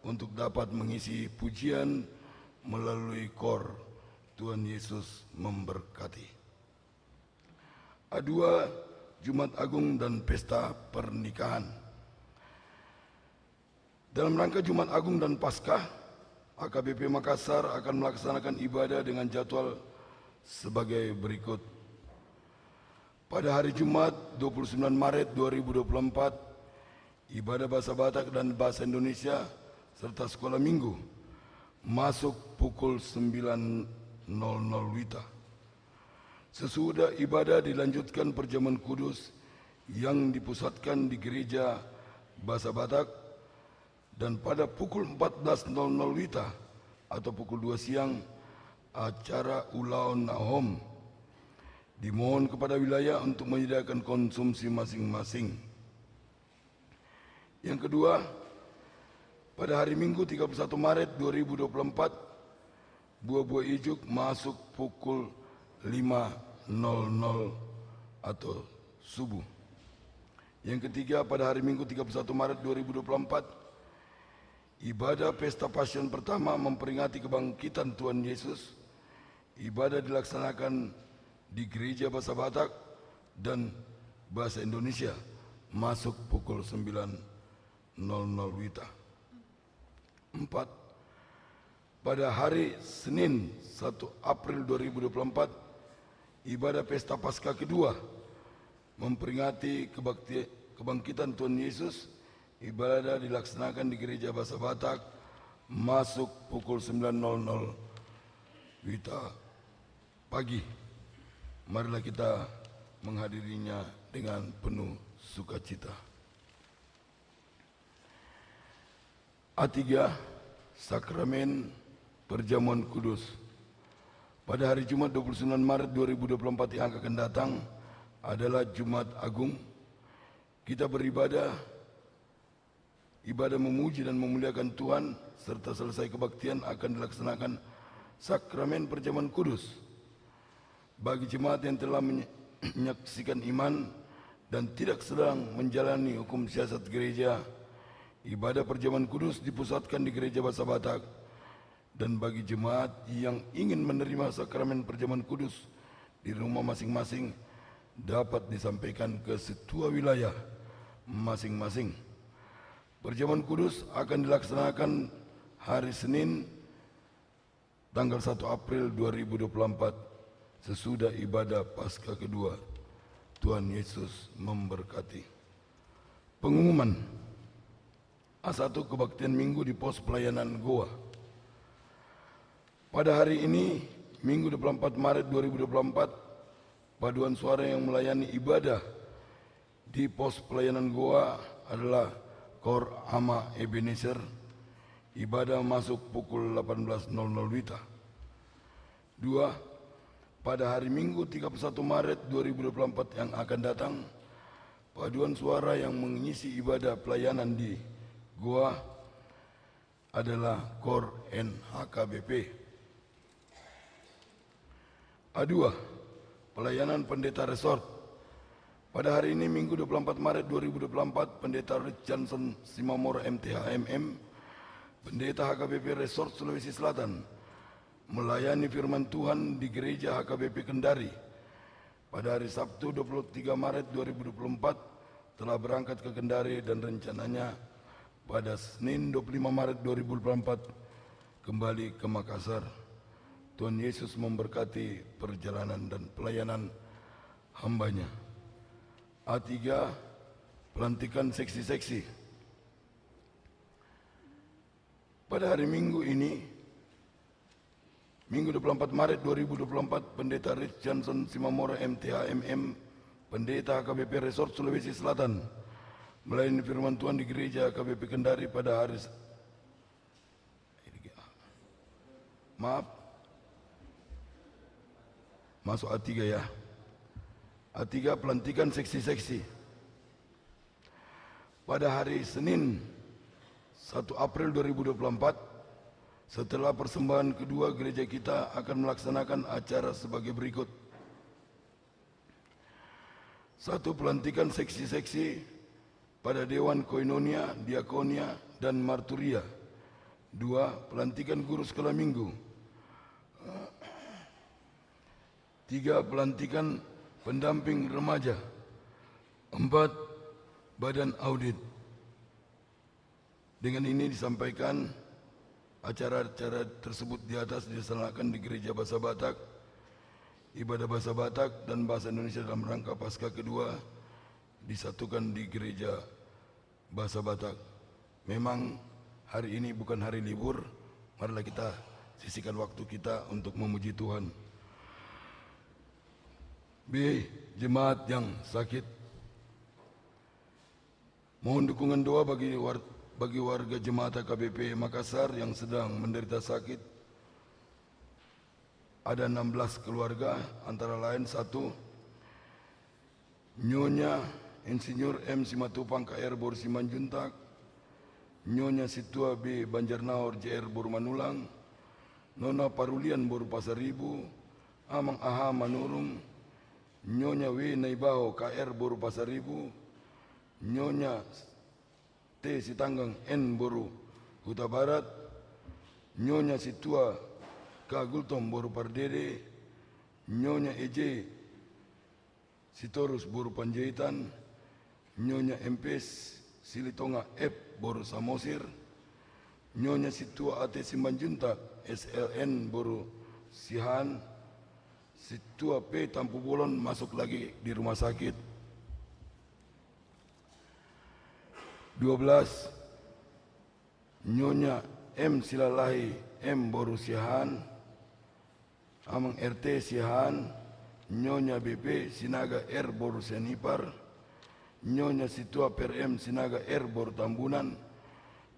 untuk dapat mengisi pujian melalui kor. Tuhan Yesus memberkati. A dua, Jumat Agung dan Pesta Pernikahan. Dalam rangka Jumat Agung dan Paskah, H K B P Makassar akan melaksanakan ibadah dengan jadwal sebagai berikut. Pada hari Jumat dua puluh sembilan Maret dua ribu dua puluh empat, ibadah bahasa Batak dan bahasa Indonesia serta sekolah minggu masuk pukul sembilan nol nol WITA. Sesudah ibadah dilanjutkan perjamuan kudus yang dipusatkan di Gereja Bahasa Batak, dan pada pukul empat belas nol nol WITA atau pukul dua siang, acara ulaon na hohom. Dimohon kepada wilayah untuk menyediakan konsumsi masing-masing. Yang kedua, pada hari Minggu tiga puluh satu Maret dua ribu dua puluh empat, buah-buah ijuk masuk pukul lima nol nol atau subuh. Yang ketiga, pada hari Minggu tiga puluh satu Maret dua ribu dua puluh empat, ibadah Pesta Passion pertama memperingati kebangkitan Tuhan Yesus. Ibadah dilaksanakan di Gereja Bahasa Batak dan Bahasa Indonesia, masuk pukul sembilan nol nol WITA. Empat, pada hari Senin satu April dua ribu dua puluh empat, ibadah Pesta Paskah kedua memperingati kebakti-, kebangkitan Tuhan Yesus, ibadah dilaksanakan di Gereja Bahasa Batak, masuk pukul sembilan nol nol WITA pagi. Marilah kita menghadirinya dengan penuh sukacita. A tiga, Sakramen Perjamuan Kudus. Pada hari Jumat dua puluh sembilan Maret dua ribu dua puluh empat yang akan datang adalah Jumat Agung. Kita beribadah, ibadah memuji dan memuliakan Tuhan, serta selesai kebaktian akan dilaksanakan Sakramen Perjamuan Kudus. Bagi jemaat yang telah menye-, menyaksikan iman dan tidak sedang menjalani hukum siasat gereja, ibadah perjamuan kudus dipusatkan di Gereja Bahasa Batak. Dan bagi jemaat yang ingin menerima sakramen perjamuan kudus di rumah masing-masing, dapat disampaikan ke setua wilayah masing-masing. Perjamuan kudus akan dilaksanakan hari Senin, tanggal satu April dua ribu dua puluh empat, sesudah ibadah Paskah kedua. Tuhan Yesus memberkati. Pengumuman. A satu, kebaktian Minggu di Pos Pelayanan Goa. Pada hari ini, Minggu dua puluh empat Maret dua ribu dua puluh empat, paduan suara yang melayani ibadah di pos pelayanan Goa adalah Kor Ama Ebenezer. Ibadah masuk pukul delapan belas nol nol WITA. Dua, pada hari Minggu tiga puluh satu Maret dua ribu dua puluh empat yang akan datang, paduan suara yang mengisi ibadah pelayanan di Goa adalah Kor N H K B P. A dua, pelayanan pendeta resort. Pada hari ini, Minggu dua puluh empat Maret dua ribu dua puluh empat, Pendeta Rich Johnson Simamora, M T H, M M, Pendeta H K B P Resort Sulawesi Selatan, melayani firman Tuhan di Gereja H K B P Kendari. Pada hari Sabtu, dua puluh tiga Maret dua ribu dua puluh empat, telah berangkat ke Kendari dan rencananya pada Senin, dua puluh lima Maret dua ribu dua puluh empat, kembali ke Makassar. Tuhan Yesus memberkati perjalanan dan pelayanan hamba-Nya. A tiga, pelantikan seksi-seksi. Pada hari Minggu ini, Minggu dua puluh empat Maret dua ribu dua puluh empat, Pendeta Rich Johnson Simamora, M T H, M M, Pendeta H K B P Resort Sulawesi Selatan, melayani firman Tuhan di Gereja H K B P Kendari pada hari S-, maaf, masuk A tiga, ya. A tiga, pelantikan seksi-seksi. Pada hari Senin, satu April dua ribu dua puluh empat, setelah persembahan kedua, gereja kita akan melaksanakan acara sebagai berikut. Satu, pelantikan seksi-seksi pada Dewan Koinonia, Diakonia, dan Marturia. Dua, pelantikan guru sekolah minggu. Tiga, pelantikan pendamping remaja. Empat, badan audit. Dengan ini disampaikan, acara-acara tersebut di atas dilaksanakan di Gereja Bahasa Batak. Ibadah bahasa Batak dan bahasa Indonesia dalam rangka Paskah kedua disatukan di Gereja Bahasa Batak. Memang hari ini bukan hari libur, marilah kita sisihkan waktu kita untuk memuji Tuhan. B, jemaat yang sakit. Mohon dukungan doa bagi war-, bagi warga jemaat H K B P Makassar yang sedang menderita sakit. Ada enam belas keluarga, antara lain, satu, Nyonya Insinyur M Simatupang K R boru Simanjuntak, Nyonya Sintua B Banjarnaor J R boru Manulang, Nona Parulian boru Pasaribu, Amang Aha Manurung, Nyonya W Naibaho K R boru Pasaribu, Nyonya T Sitanggang N boru Hutabarat, Nyonya Sintua K Gultom boru Pardede, Nyonya E J Sitorus boru Panjaitan, Nyonya M P Silitonga F boru Samosir, Nyonya Sintua A T Simanjuntak S L N boru Siahaan, Sintua P Tampubolon masuk lagi di rumah sakit. Dua belas, Nyonya M Silalahi M boru Siahaan, Amang R T Siahaan, Nyonya B P Sinaga R boru Sianipar, Nyonya Sintua Per M Sinaga R boru Tambunan,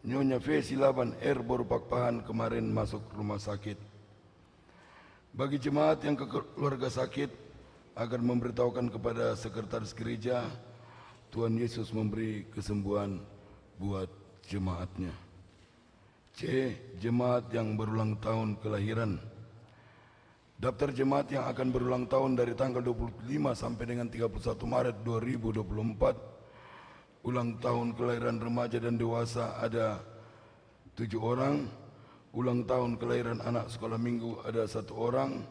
Nyonya V Silaban R boru Pakpahan kemarin masuk rumah sakit. Bagi jemaat yang keluarga sakit, agar memberitahukan kepada sekretaris gereja, Tuhan Yesus memberi kesembuhan buat jemaat-Nya. C, jemaat yang berulang tahun kelahiran. Daftar jemaat yang akan berulang tahun dari tanggal dua puluh lima sampai dengan tiga puluh satu Maret dua ribu dua puluh empat. Ulang tahun kelahiran remaja dan dewasa ada tujuh orang, ulang tahun kelahiran anak sekolah minggu ada satu orang,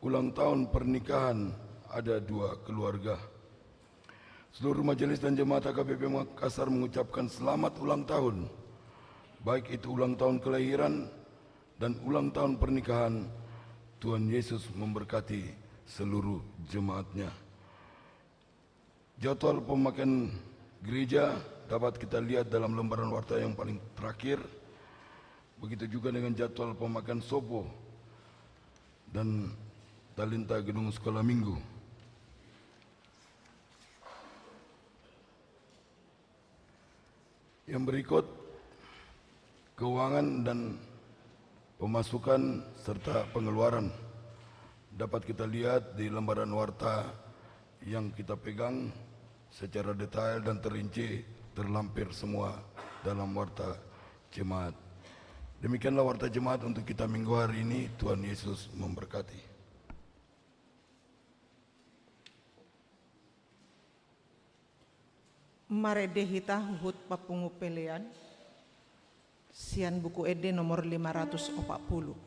ulang tahun pernikahan ada dua keluarga. Seluruh majelis dan jemaat H K B P Makassar mengucapkan selamat ulang tahun, baik itu ulang tahun kelahiran dan ulang tahun pernikahan. Tuhan Yesus memberkati seluruh jemaat-Nya. Jadwal pemakaian gereja dapat kita lihat dalam lembaran warta yang paling terakhir. Begitu juga dengan jadwal pemakaian sopo dan Talenta Gedung Sekolah Minggu. Yang berikut, keuangan dan pemasukan serta pengeluaran dapat kita lihat di lembaran warta yang kita pegang secara detail dan terinci, terlampir semua dalam warta jemaat. Demikianlah warta jemaat untuk kita minggu hari ini. Tuhan Yesus memberkati. Marende hita huhut papungu pelean sian Buku Ende nomor lima ratus opat puluh.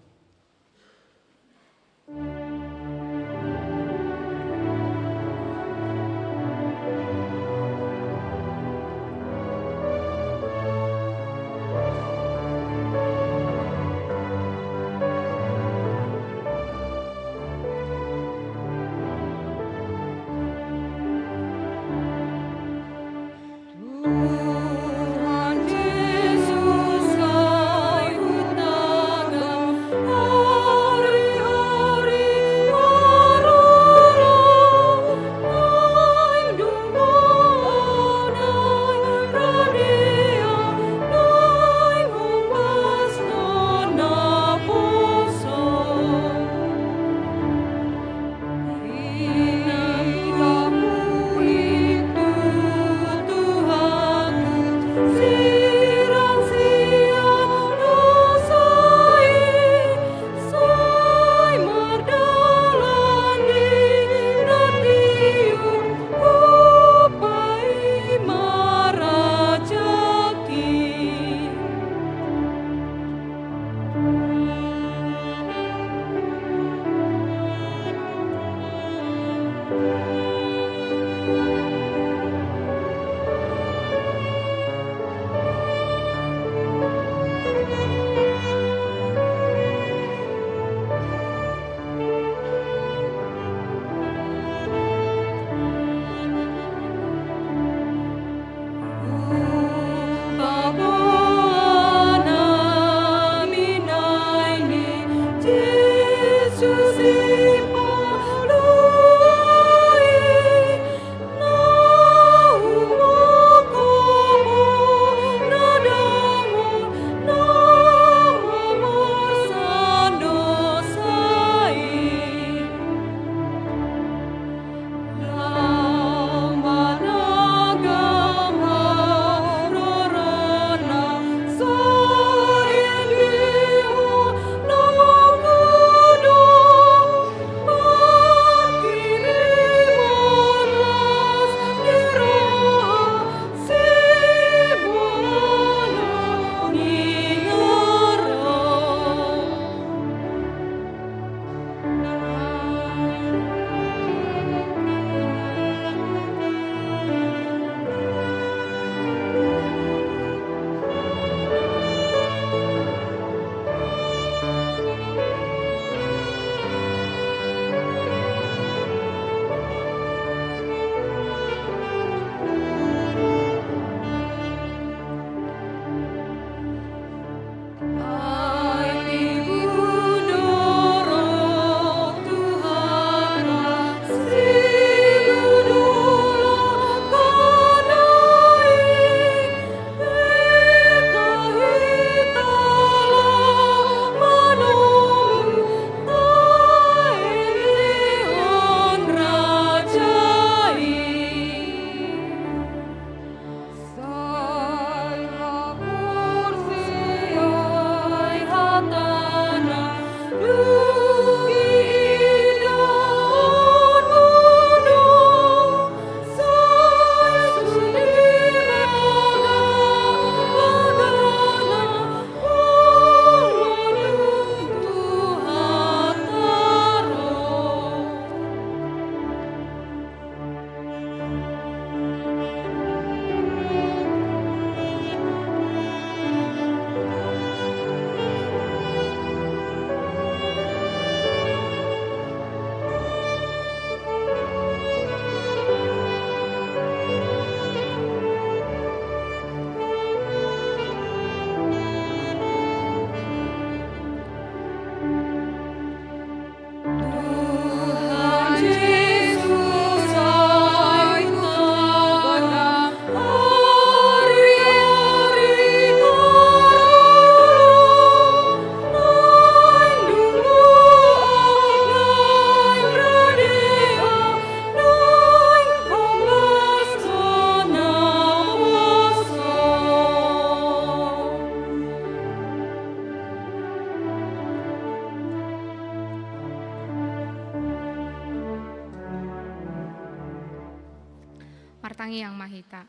Tangiang ma hita.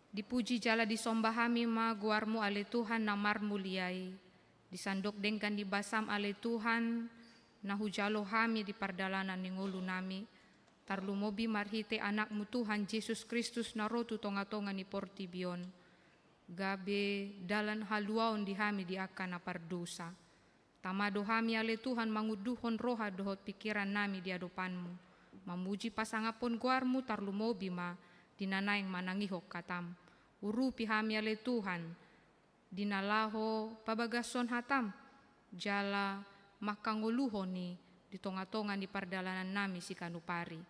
Dipuji jala disomba hami ma goarmu ale Tuhan na marmulia i. Di sandok denggan ni basam ale Tuhan, na hujalo hami di pardalanan ni ngolunami, tarlumobi marhite Anakmu Tuhan Jesus Kristus na ro tu tonga-tonga ni portibi on, gabe dalan haluaon di hami di angka na pardosa. Tama do hami ale Tuhan mangunduhon roha dohot pingkirannami di adopanmu, mamuji pasangaphon goarmu tarlumobi ma di na naeng manangihon hatam. Urupi hami ale Tuhan, di na laho pabagashon hatam, jala mangkangoluhon i di tonga-tonga ni pardalanannami siganup ari.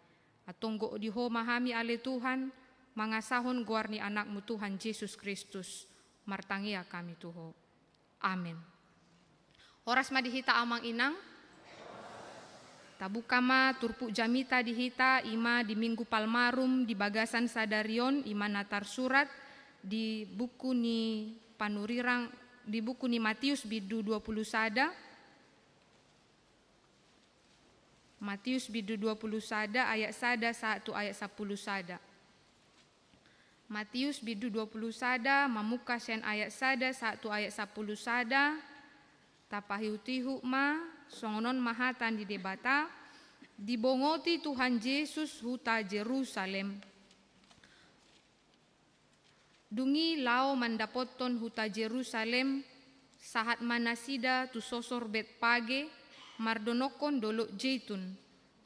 Antong gok di Ho ma hami ale Tuhan, mangasahon goar ni Anakmu Tuhan Jesus Kristus, martangiang hami tu Ho. Amen. Horas ma di hita amang inang. Tabuka ma turpuk jamita di hita, i ma di Minggu Palmarum di bagasan sadari on, i ma na tarsurat di buku ni Panurirang, di buku ni Matius bindu dua pulu sada. Matius bindu dua pulu sada ayat sada sahat tu ayat sampulu sada. Matius bindu dua pulu sada, mamungka sian ayat sada sahat tu ayat sampulu sada. Tapaihut-ihut ma, songon on ma hata ni Debata. Dibongoti Tuhan Jesus huta Jerusalem. Dung i laho mandapothon huta Jerusalem, sahat ma nasida tu sosor Betpage, mardonokkon dolok Jeitun.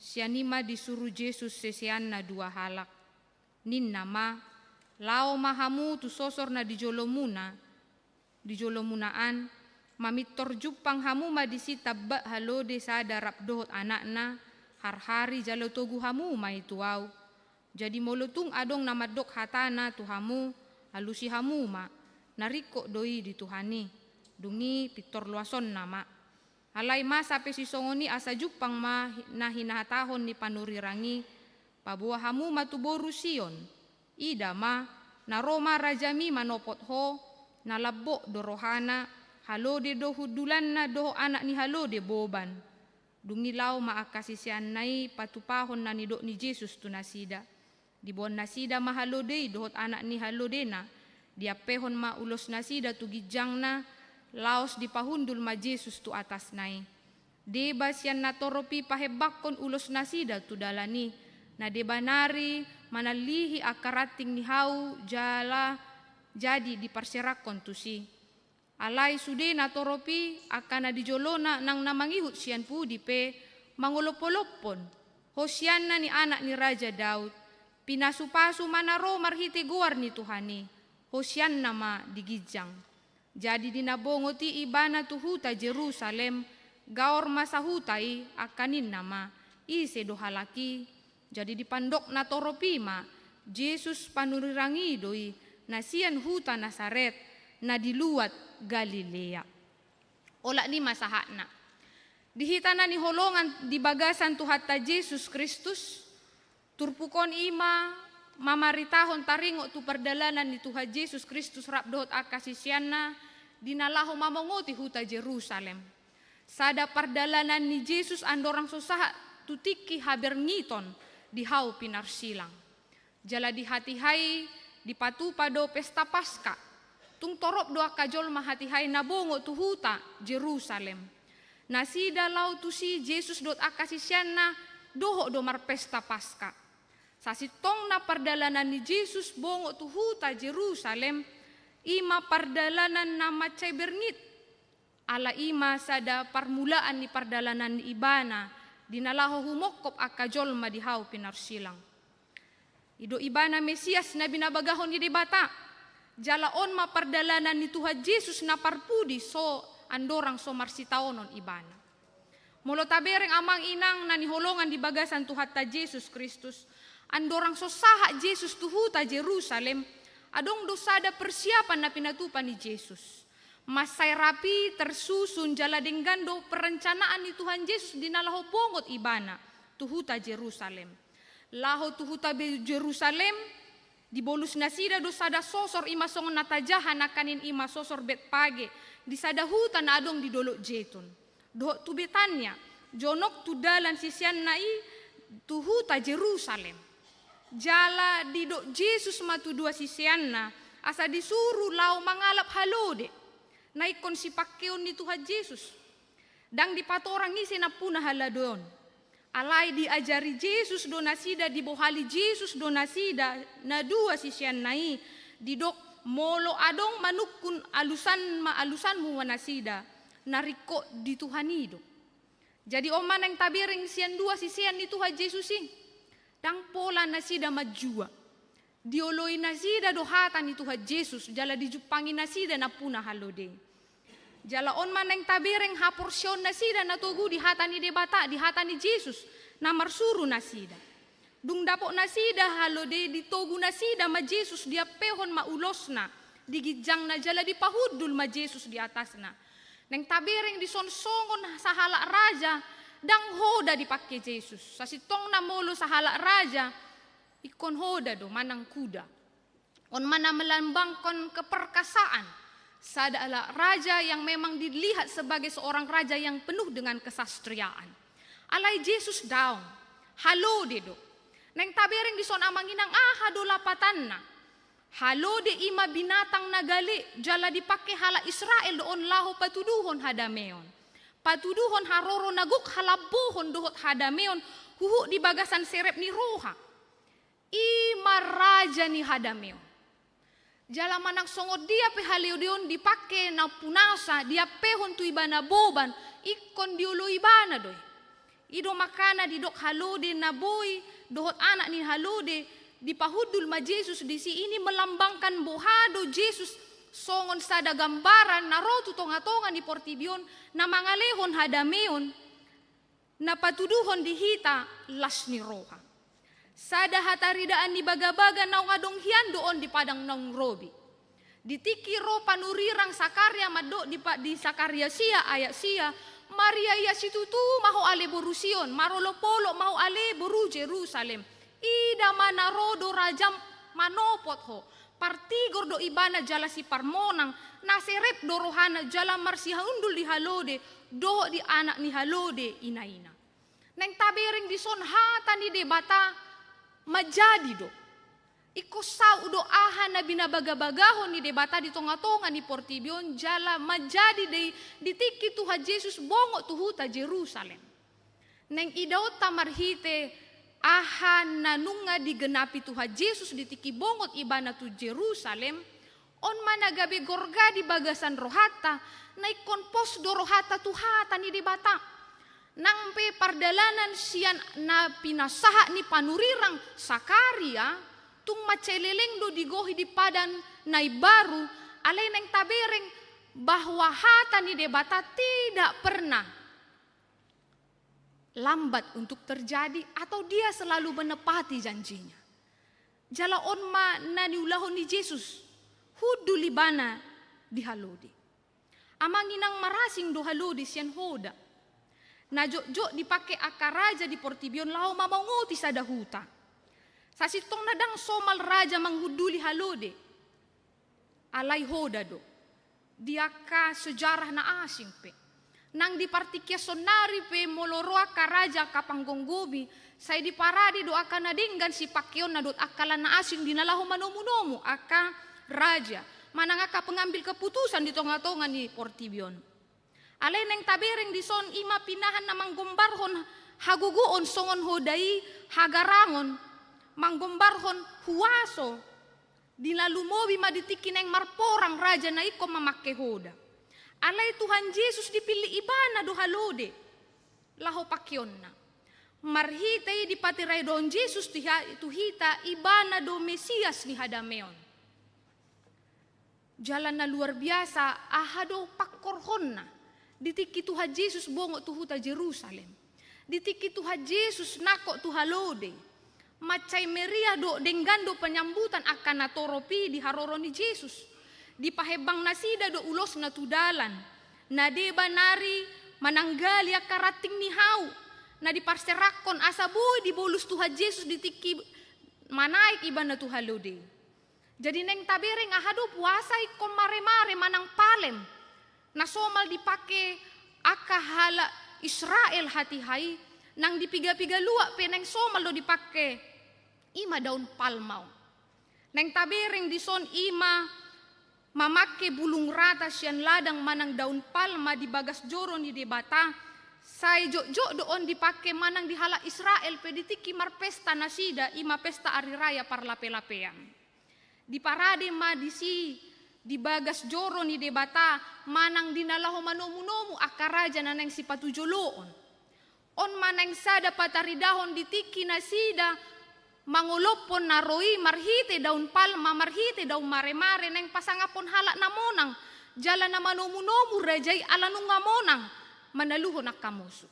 Sian i ma disuru Jesus siseanna dua halak. Ninna ma, laho ma hamu tu sosor na di jolomuna, di jolomuna an, mamintor jumpang hamu ma disi tambak halode sada rap dohot anakna, harhari jalo togu hamu ma i tu ahu. Jadi molo tung adong na mandok hatana tu hamu, alusi hamu ma, na ringkot do i di Tuhan i. Dung i pintor loasonna ma. Alai masa pe sisongon i asa jumpang ma hi-, na hinahatahon ni panurirang i, paboa hamu ma tu boru Sion. Ida ma, na ro ma rajami manopot ho, na lambok do rohana, halode do hundulanna dohot anak ni halode boban. Dung i laho ma angka siseanna i patupahon na nidok ni Jesus tu nasida. Diboan nasida ma halode i dohot anak ni halodena, diampehon ma ulosnasida tu ginjangna, laos dipahundul ma Jesus tu atasna i. Deba sian natorop i pahembanghon ulosnasida tu dalan i, na deba nari manallihi angka ranting ni hau jala jadi diparserakhon tusi. Alai sude natorop i angka na di jolona nang na mangihut sian pudi pe mangolop-olophon, Hosianna ni anak ni Raja Daud, pinasu-pasu ma na ro marhite goar ni Tuhan i, Hosianna ma di ginjang. Jadi di na bongot i ibana tu huta Jerusalem, gaor ma sahuta i angka ninna ma, ise do halak i? Jadi dipandok natorop i ma, Jesus panurirang i do i, na sian huta Nasaret, na di luat Galilea. Olat ni ma sahatna. Di hita na niholongan di bagasan Tuhanta Jesus Kristus, turpuk on i ma mamaritahon taringot tu pardalanan ni Tuhan Jesus Kristus rap dohot angka siseanna, di na laho mamongoti huta Jerusalem. Sada pardalanan ni Jesus andorang so sahat tu tingki haberngit on di hau pinarsilang. Jala di hatiha i dipatupa do pesta Paska. Tung torop do angka jolma hatiha i na bongot tu huta Jerusalem. Nasida laho tusi Jesus dohot angka siseanna dohot do marpesta Paska. Sasintongna pardalanan ni Jesus bongot tu huta Jerusalem, i ma pardalanan na mansai berngit. Ala i ma sada parmulaan ni pardalanan ni ibana, di na laho humongkop angka jolma di hau pinarsilang. I do ibana Mesias na binabagahon ni Debata. Jala on ma pardalanan ni Tuhan Jesus na parpudi so andorang so marsitaonon ibana. Molo tabereng amang inang na niholongan di bagasan Tuhanta Jesus Kristus, andorang so sahat Jesus tu huta Jerusalem, adong do sada persiapan na pinatupa ni Jesus. Mansai rapi tersusun jala denggan do perencanaan ni Tuhan Jesus di na laho bongot ibana tu huta Jerusalem. Laho tu huta Be-, Jerusalem, dibolus nasida do sada sosor i ma songon na tajaha nangkaning i ma sosor Betpage, di sada huta na adong di dolok Jetun. Dohot tu Betania, jonok tu dalan siseanna i tu huta Jerusalem. Jala didok Jesus ma tu dua siseanna, asa disuru laho mangalap halode, na ingkon sipangkeon ni Tuhan Jesus. Ndang dipatorang ise nampuna halode on. Alai diajari Jesus do nasida, dibohali Jesus do nasida, na dua siseanna i, didok molo adong manungkun alusan ma alusanmu ma nasida, na ringkot di Tuhan i do. Jadi on ma naeng tabereng sian dua sisean ni Tuhan Jesus i, ndang pola nasida manjua. Dioloi nasida do hata ni Tuhan Jesus, jala dijumpangi nasida nampuna halode. Jala on ma naeng tabereng haporseaon nasida na togu di hata ni Debata, di hata ni Jesus, na marsuru nasida. Dung dapot nasida halode, ditogu nasida ma Jesus, diampehon ma ulosna di ginjangna, jala dipahundul ma Jesus di atasna. Naeng tabereng dison songon sahalak raja, ndang hoda dipangke Jesus. Sasintongna molo sahalak raja, ingkon hoda do manang kuda. On ma na melambangkan keperkasaan. Sada halak raja yang memang dilihat sebagai seorang raja yang penuh dengan kesastriaan. Alai Jesus daong. Halode do. Naeng tabereng dison amang inang, aha do lapatanna. Halode i ma binatang na gale, jala dipangke halak Israel do on laho patuduhon hadameon. Patuduhon haroro na gok halambohon dohot hadameon huhut di bagasan serep ni roha. I ma raja ni hadameon. Jala manang songon dia pe halode on dipangke nampunasa, diampehon tu ibana boban, ingkon dioloi ibana do i. I do makana didok halode na boi dohot anak ni halode, dipahundul ma Jesus disi, ini melambangkan boha do Jesus songon sada gambaran na ro tu tonga-tonga ni portibi on, na mangalehon hadameon, na patuduhon di hita las ni roha. Sada hataridaan ni bagabaga naung adong hian do on di padang naung robi. Di tingki ro panurirang Sakaria mandok di pa-, di Sakaria sia ayat sia, Maria ia situtu ma ho ale boru Sion, marolopolop ma ho ale boru Jerusalem. Ida ma na ro do rajam manopot ho. Partigor do ibana jala siparmonang, na serep do rohana jala marsihahundul di halode, dohot di anak ni halode inaina. Naeng tabereng dison hata ni Debata manjadi do. Ingkon saut do aha na binabagabagahon ni Debata di tonga-tonga ni portibi on jala manjadi do i di tingki Tuhan Jesus bongot tu huta Jerusalem. Naeng idaonta marhite aha na nunga digenapi Tuhan Jesus di tingki bongot ibana tu Jerusalem, on ma na gabe gorga di bagasan rohanta, na ingkon pos do rohanta tu hata ni Debata. Nang pe pardalanan sian na pinasahat ni panurirang Sakaria, tung mansai leleng do digohi di padan na imbaru, alai naeng tabereng bahwa hata ni Debata tidak pernah lambat untuk terjadi atau Dia selalu menepati janji-Nya. Jala on ma na niulahon ni Jesus, hundul ibana di halode. Amang inang, marasing do halode sian hoda. Na jotjot dipangke angka raja di portibi on laho mamongoti sada huta. Sasintongna ndang somal raja manghunduli halode. Alai hoda do. Di angka sejarah na asing pe. Nang di partingkian saonnari pe molo ro angka raja, angka panggomgomi, sai diparade do angka na denggan sipangkeonna dohot angka na asing di na laho manomunomu angka raja. Manang angka pengambil keputusan di tonga-tonga ni portibi on. Alai naeng tabereng dison i ma pinahan na manggombarhon hagogoon songon hoda i hagarangon, manggombarhon huaso, di na lumobi ma di tingki naeng marporang raja na ingkon mamangke hoda. Alai Tuhan Jesus dipillit ibana do halode laho pangkeonna. Marhite i dipatiradohon Jesus tu ha-, tu hita ibana do Mesias ni hadameon. Jala na luar biasa, aha do pangkorhonna di tingki Tuhan Jesus bongot tu huta Jerusalem. Di tingki Tuhan Jesus nangkok tu halode. Mansai meriah do, denggan do penyambutan angka natorop i di haroro ni Jesus. Dipahembang nasida do ulosna tu dalan. Na deba nari mananggali angka ranting ni hau na diparserakhon asa boi dibolus Tuhan Jesus di tingki manaek ibana tu halode. Jadi naeng tabereng aha do puasa ingkon maremare manang palem. Na somal dipangke angka halak Israel hatiha i, nang di piga-piga luat pe naeng somal do dipangke I ma daun palma on. Naeng tabereng dison i ma mamangke bulung rata sian ladang manang daun palma di bagas joro ni Debata, sai jotjot do on dipangke manang di halak Israel pe di tingki marpesta nasida, i ma pesta ari raya parlapelapean. Diparade ma disi di bagas joro ni Debata manang di na laho manomunomu angka raja na naeng sipatujoloon. On ma naeng sada pataridahon di tingki nasida mangolophon na ro i marhite daun palma, marhite daun maremare, naeng pasangaphon halak na monang jala na manomunomu raja i ala nunga monang manaluhon angka musu.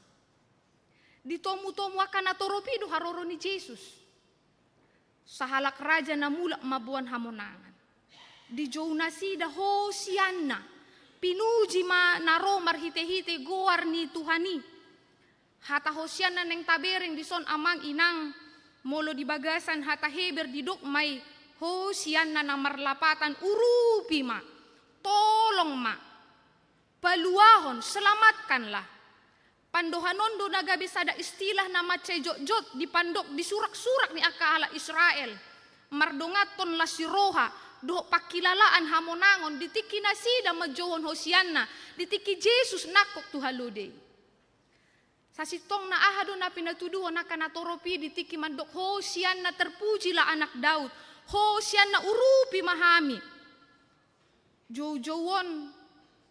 Ditomutomu angka natorop i do haroro ni Jesus. Sahalak raja na mulak mamboan hamonangan. Dijou nasida Hosianna. Pinuji ma na ro marhitehite goar ni Tuhan i. Hata Hosianna naeng tabereng dison amang inang, molo di bagasan hata Heber didok ma i, Hosianna na marlapatan, urupi ma, tolong ma, paluahon, selamatkanlah. Pandohan on do na gabe sada istilah na mansai jotjot dipandok di suraksurak ni angka halak Israel, mardonganhon las ni roha dohot pangkilalaan hamonangon di tingki nasida manjouhon Hosianna, di tingki Jesus nangkok tu halode i. Sasintongna aha do na pinatuduhon angka natorop i di tingki mandok Hosianna, terpujilah anak Daud, Hosianna, urupi ma hami. Joujou on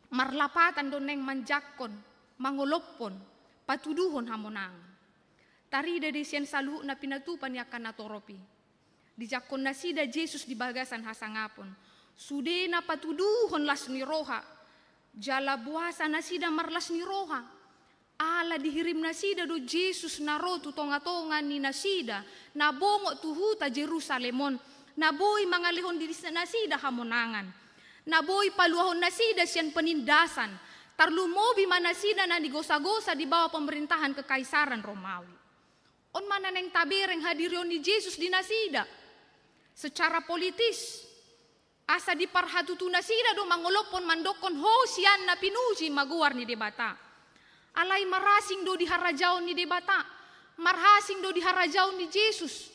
marlapatan do naeng manjangkon, mangolophon, patuduhon hamonangan. Tarida do i sian saluhutna pinatupa ni angka natorop i. Dijangkon nasida Jesus di bagasan hasangapon. Sudena patuduhon las ni roha, jala boasa nasida marlas ni roha? Ala dihirim nasida do Jesus na ro tu tongatonga ni nasida, na bongot tu huta Jerusalem on, na boi mangalehon di nasida hamonangan, na boi paluahon nasida sian penindasan, tarlumobi ma nasida na nigosagosa di bawah pemerintahan kekaisaran Romawi. On ma na naeng tabereng hadirion ni Jesus di nasida. Secara politis, asa diparhatutu nasida do mangolophon mandokhon Hosianna, pinuji ma goar ni Debata. Alai marasing do di harajaon ni Debata, marasing do di harajaon ni Jesus.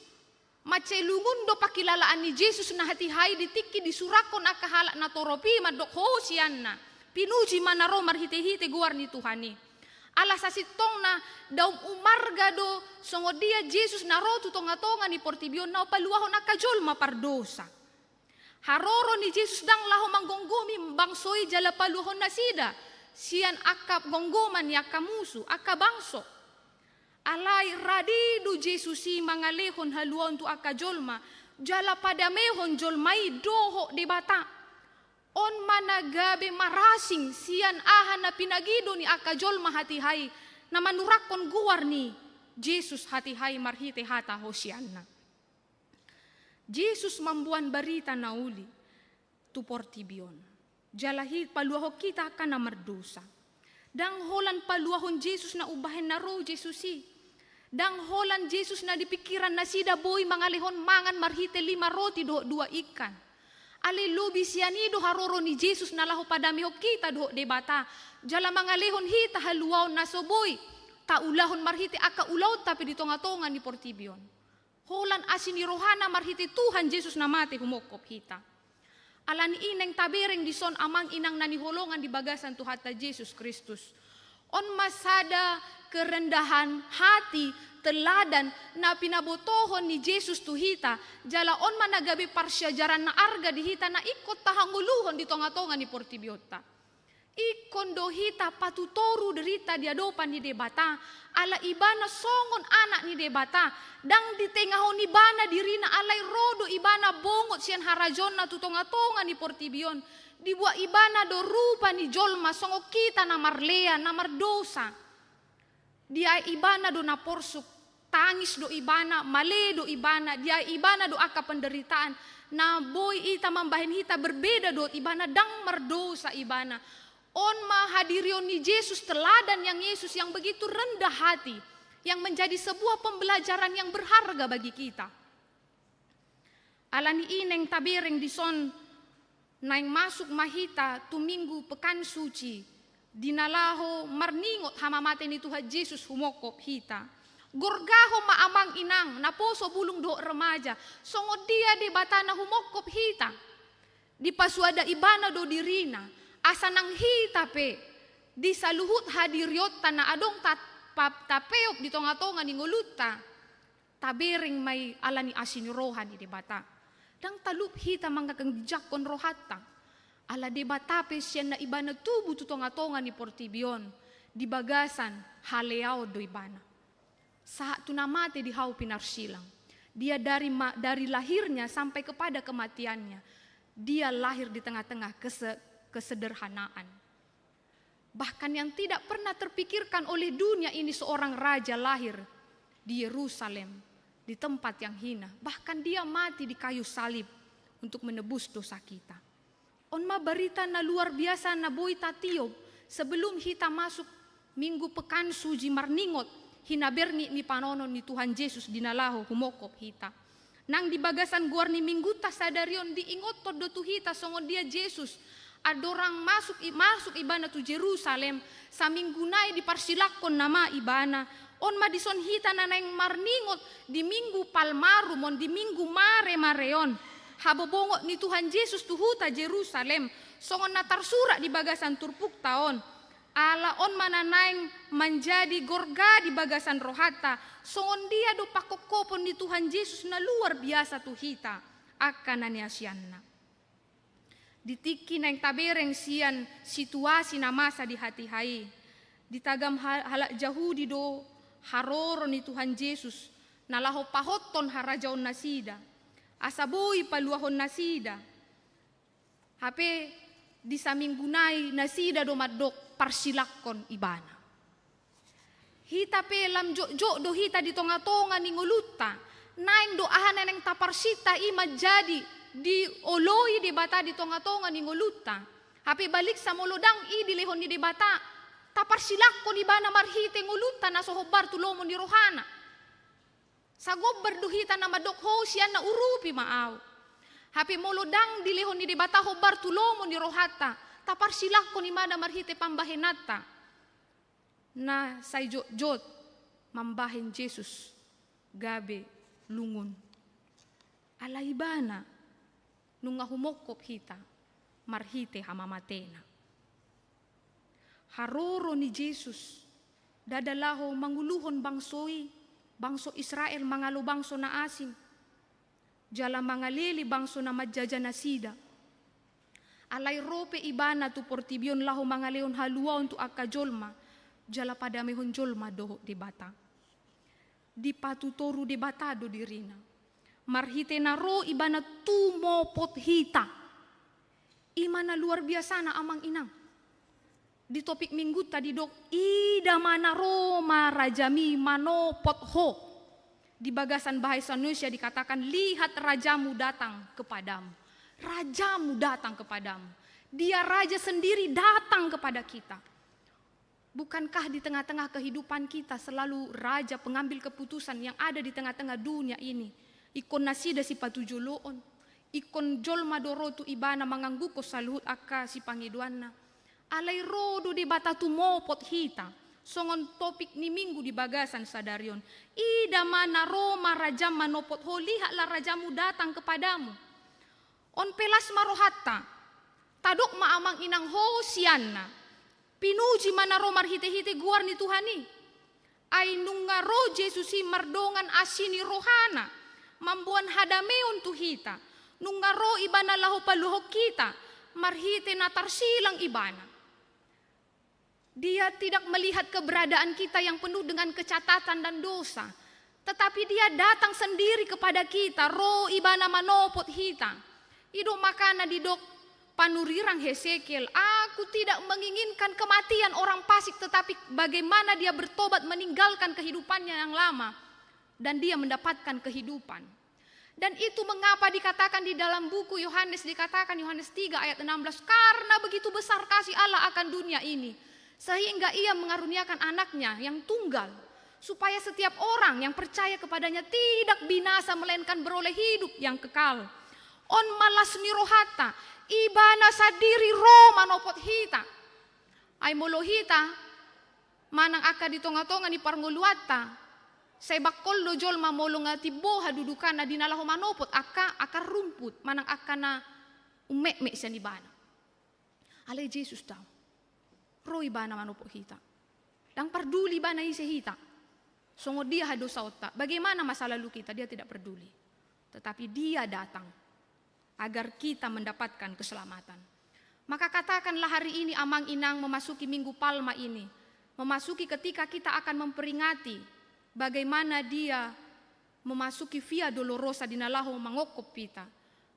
Mansai lungun do pangkilalaan ni Jesus na hatiha i di tingki disurakhon angka halak natorop i mandok Hosianna, pinuji ma na ro marhitehite goar ni Tuhan i. Ala sasintongna daum umarga do songon dia Jesus na ro tu tongatonga ni portibi on na paluahon angka jolma pardosa. Haroro ni Jesus ndang laho manggomgomi bangso i jala paluahon nasida sian angka gomgoman ni angka musu, angka bangso. Alai rade do Jesus i mangalehon haluaon tu angka jolma, jala padamehon jolma i dohot Debata. On ma na gabe marasing sian aha na pinagido ni angka jolma hatiha i, na manurakhon goar ni Jesus hatiha i marhite hata Hosianna. Jesus mamboan barita na uli tu portibi on. Jala i paluahon hita angka na mardosa. Ndang holan paluahon Jesus na umbahen na ro Jesus i. Ndang holan Jesus na di pingkiran nasida boi mangalehon mangan marhite lima roti dohot dua ikan. Alai lobi sian i do haroro ni Jesus na laho padamehon hita dohot Debata. Jala mangalehon hita haluaon na so boi taulahon marhite angka ulaonta pe di tongatonga ni portibi on. Holan asi ni rohana marhite Tuhan Jesus na mate humongkop hita. Ala ni i naeng tabereng dison amang inang na hinaholongan di bagasan Tuhanta Jesus Kristus. On ma sada kerendahan hati, teladan na pinabotohon ni Jesus tu hita, jala on ma na gabe parsiajaran na arga di hita na ingkon tahangoluhon di tongatonga ni portibi onta. Ingkon do hita patutoru dirinta di adopan ni Debata, ala ibana songon anak ni Debata, ndang ditengahon ibana dirina alai ro do ibana bongot sian harajaonna tu tongatonga ni portibi on, dibuat ibana do rupa ni jolma songon hita na marlea, na mardosa. Diae ibana do na porsuk, tangis do ibana, male do ibana, diae ibana do angka penderitaan, na boi hita mambahen hita berbeda dohot ibana, ndang mardosa ibana. On ma hadirion ni Jesus, teladan yang Yesus yang begitu rendah hati, yang menjadi sebuah pembelajaran yang berharga bagi kita. Ala ni i naeng tabereng dison, naeng masuk ma hita tu Minggu Pekan Suci, di na laho marningot hamamate ni Tuhan Jesus humongkop hita. Gorgahon ma amang inang, naposo bulung dohot remaja, songon dia Debata na humongkop hita. Dipasuada ibana do dirina, asa nang hita pe, di saluhut hadirionta na adong ta-, pa-, tapeop di tonga-tonga ni ngolunta, tabereng ma i ala ni asi ni roha ni Debata. Ndang talup hita manganjangkon rohanta. Ala Debata pe sian na ibana tubu tu tonga-tonga ni portibi on, di bagasan haleaon do ibana. Sahat tu na mate di hau pinarsilang. Dia dari ma-, dari lahirnya sampai kepada kematiannya, dia lahir di tengah-tengah kese-, kesederhanaan. Bahkan yang tidak pernah terpikirkan oleh dunia ini, seorang raja lahir di Yerusalem, di tempat yang hina. Bahkan dia mati di kayu salib untuk menebus dosa kita. On ma barita na luar biasa na boi tatiop sebelum hita masuk Minggu Pekan Suci Marningot, hinaberngi ni panonon ni Tuhan Jesus di na laho humongkop hita. Nang di bagasan goar ni Minggunta sadari on diingothon do tu hita songon dia Jesus, andorang masuk i-, masuk ibana tu Jerusalem, saminggu nai diparsilanghon nama ibana. On ma dison hita na naeng marningot di Minggu Palmarum on, di Minggu mare-mare on. Habobongot ni Tuhan Jesus tu huta Jerusalem, songon na tarsurat di bagasan turpukta on. Ala on ma na naeng manjadi gorga di bagasan rohanta, songon dia do pangkophopon ni Tuhan Jesus na luar biasa tu hita, angka na niasianna. Di tingki naeng tabereng sian situasi na masa di hatiha i, ditagam ha-, halak Jahudi do haroro ni Tuhan Jesus, na laho pahothon harajaonnasida, asa boi paluahonnasida. Hape di saminggu nai nasida do mandok parsilanghon ibana. Hita pe lam jotjot do hita di tonga-tonga ni ngolunta, naeng do aha na naeng taparsinta i manjadi dioloi Debata di tonga-tonga ni ngolunta. Hape baliksa molo ndang i dilehon ni Debata, taparsilanghon ibana marhite ngolunta na so hombar tu lomo ni rohana. Sagombar do hita na mandok, Hosianna, urupi ma ahu. Hape molo ndang dilehon ni Debata hombar tu lomo ni rohanta, taparsilanghon ibana marhite pambahenanta. Na sai jotjot mambahen Jesus gabe lungun. Ala ibana nunga humongkop hita marhite hamamatena. Haroro ni Jesus, ndada laho manguluhon bangso i, bangso Israel mangalo bangso na asing, jala mangalele bangso na manjaja nasida. Alai ro pe ibana tu portibi on laho mangalehon haluaon tu angka jolma, jala padamehon jolma dohot Debata. Dipatutoru Debata do dirina. Marhite na ro ibana tumopot hita. I ma na luar biasana, amang inang. Di topik minggunta didok, ida ma na ro ma rajami manopot ho. Di bagasan bahasa Indonesia dikatakan, lihat rajamu datang kepadamu. Rajamu datang kepadamu. Dia raja sendiri datang kepada kita. Bukankah di tengah-tengah kehidupan kita selalu raja pengambil keputusan yang ada di tengah-tengah dunia ini? Ingkon nasida sipatujoloon, ingkon jolma do ro tu ibana manganggukon saluhut angka sipangidoanna. Alai ro do Debata tumopot hita, songon topik ni minggu di bagasan sadari on. Ida ma na ro ma rajam manopot ho, lihatlah rajamu datang kepadamu. On pe las ma rohanta, tadok ma amang inang Hosianna. Pinuji ma na ro marhite-hite goar ni Tuhan i. Ai nunga ro Jesus i mardongan asi ni rohana, mamboan hadameon tu hita. Nunga ro ibana laho paluahon hita, marhite na tarsilang ibana. Dia tidak melihat keberadaan kita yang penuh dengan kecacatan dan dosa. Tetapi dia datang sendiri kepada kita, ro ibana manopot hita. I do makana didok panurirang Hesekiel, aku tidak menginginkan kematian orang fasik, tetapi bagaimana dia bertobat meninggalkan kehidupannya yang lama dan dia mendapatkan kehidupan. Dan itu mengapa dikatakan di dalam buku Yohanes, dikatakan Yohanes tiga ayat enam belas, karena begitu besar kasih Allah akan dunia ini, sehingga ia mengaruniakan anaknya yang tunggal, supaya setiap orang yang percaya kepadanya tidak binasa, melainkan beroleh hidup yang kekal. On ma las ni rohanta, ibana sandiri ro manopot hita. Ai molo hita, manang angka di tonga-tonga ni parngoluanta, Sai bangkol do jolma molo nga timbo hadudukanna di na laho manopot angka akar rumput manang angka na ummetmet sian ibana. Alai Jesus dao. Ro ibana manopot hita. Ndang parduli ibana ise hita. Songon dia hadosaonta. Bagaimana masa lalu kita, dia tidak perduli. Tetapi dia datang agar kita mendapatkan keselamatan. Maka katakanlah hari ini, Amang Inang, memasuki Minggu Palma ini, memasuki ketika kita akan memperingati bagaimana dia memasuki Via Dolorosa di na laho mangongkop hita.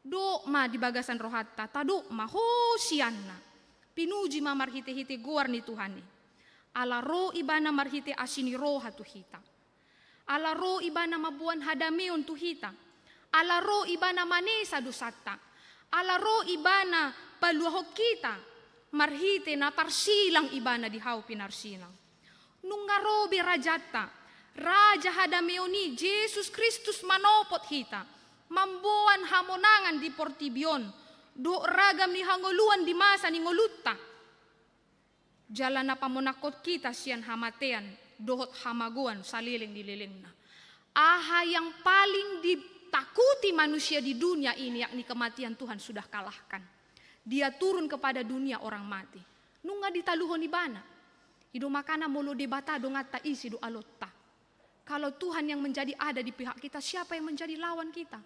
Dok ma di bagasan rohanta, tadok ma, Hosianna. Pinuji ma marhite-hite goar ni Tuhan i. Ala ro ibana marhite asi ni roha tu hita. Ala ro ibana mamboan hadameon tu hita. Ala ro ibana manesa dosanta. Ala ro ibana paluahon hita marhite na tarsilang ibana di hau pinarsilang. Nunga ro be rajanta, raja hadameon i Jesus Kristus manopot hita, mamboan hamonangan di portibi on, dohot ragam ni hangoluan di masa ni ngolunta. Jala na pamonangkon hita sian hamatean dohot hamagoan saleleng ni lelengna. Aha yang paling ditakuti manusia di dunia ini, yakni kematian, Tuhan sudah kalahkan. Dia turun kepada dunia orang mati. Nunga ditaluhon ibana. I do makana molo Debata donganta, ise do alonta? Kalau Tuhan yang menjadi ada di pihak kita, siapa yang menjadi lawan kita?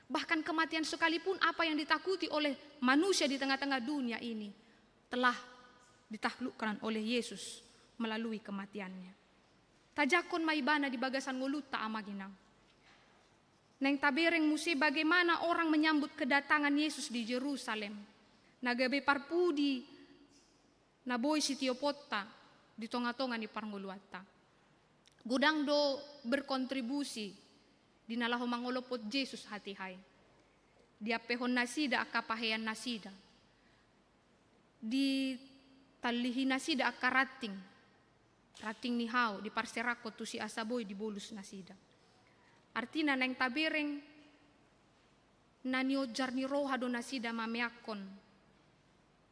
Bahkan kematian sekalipun, apa yang ditakuti oleh manusia di tengah-tengah dunia ini, telah ditaklukkan oleh Yesus melalui kematiannya. Tajangkon ma ibana di bagasan ngolunta, Amang Inang. Naeng tabereng muse bagaimana orang menyambut kedatangan Yesus di Jerusalem, na gabe parpudi na boi sitioponta di tonga-tonga ni parngoluanta. Godang do berkontribusi di na laho mangolophon Jesus hatiha i. Diampehon nasida angka pahean nasida. Ditallihi nasida angka ranting, ranting ni hau, diparserangkon tusi asa boi dibolus nasida. Artina naeng tabereng, na nionjar ni roha do nasida mameakkon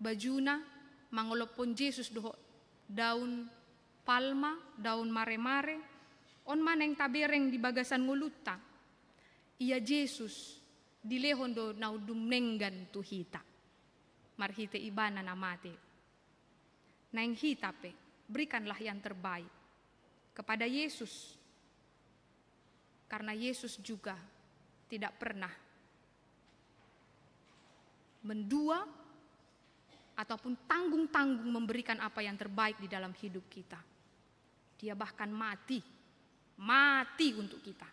bajuna, mangolophon Jesus dohot daun palma, daun maremare. On ma naeng tabereng di bagasan ngolunta. Ia Jesus dilehon do na undum denggan tu hita marhite ibana na mate. Naeng hita pe, berikanlah yang terbaik kepada Yesus. Karena Yesus juga tidak pernah mendua ataupun tanggung-tanggung memberikan apa yang terbaik di dalam hidup kita. Dia bahkan mati, mati untuk kita.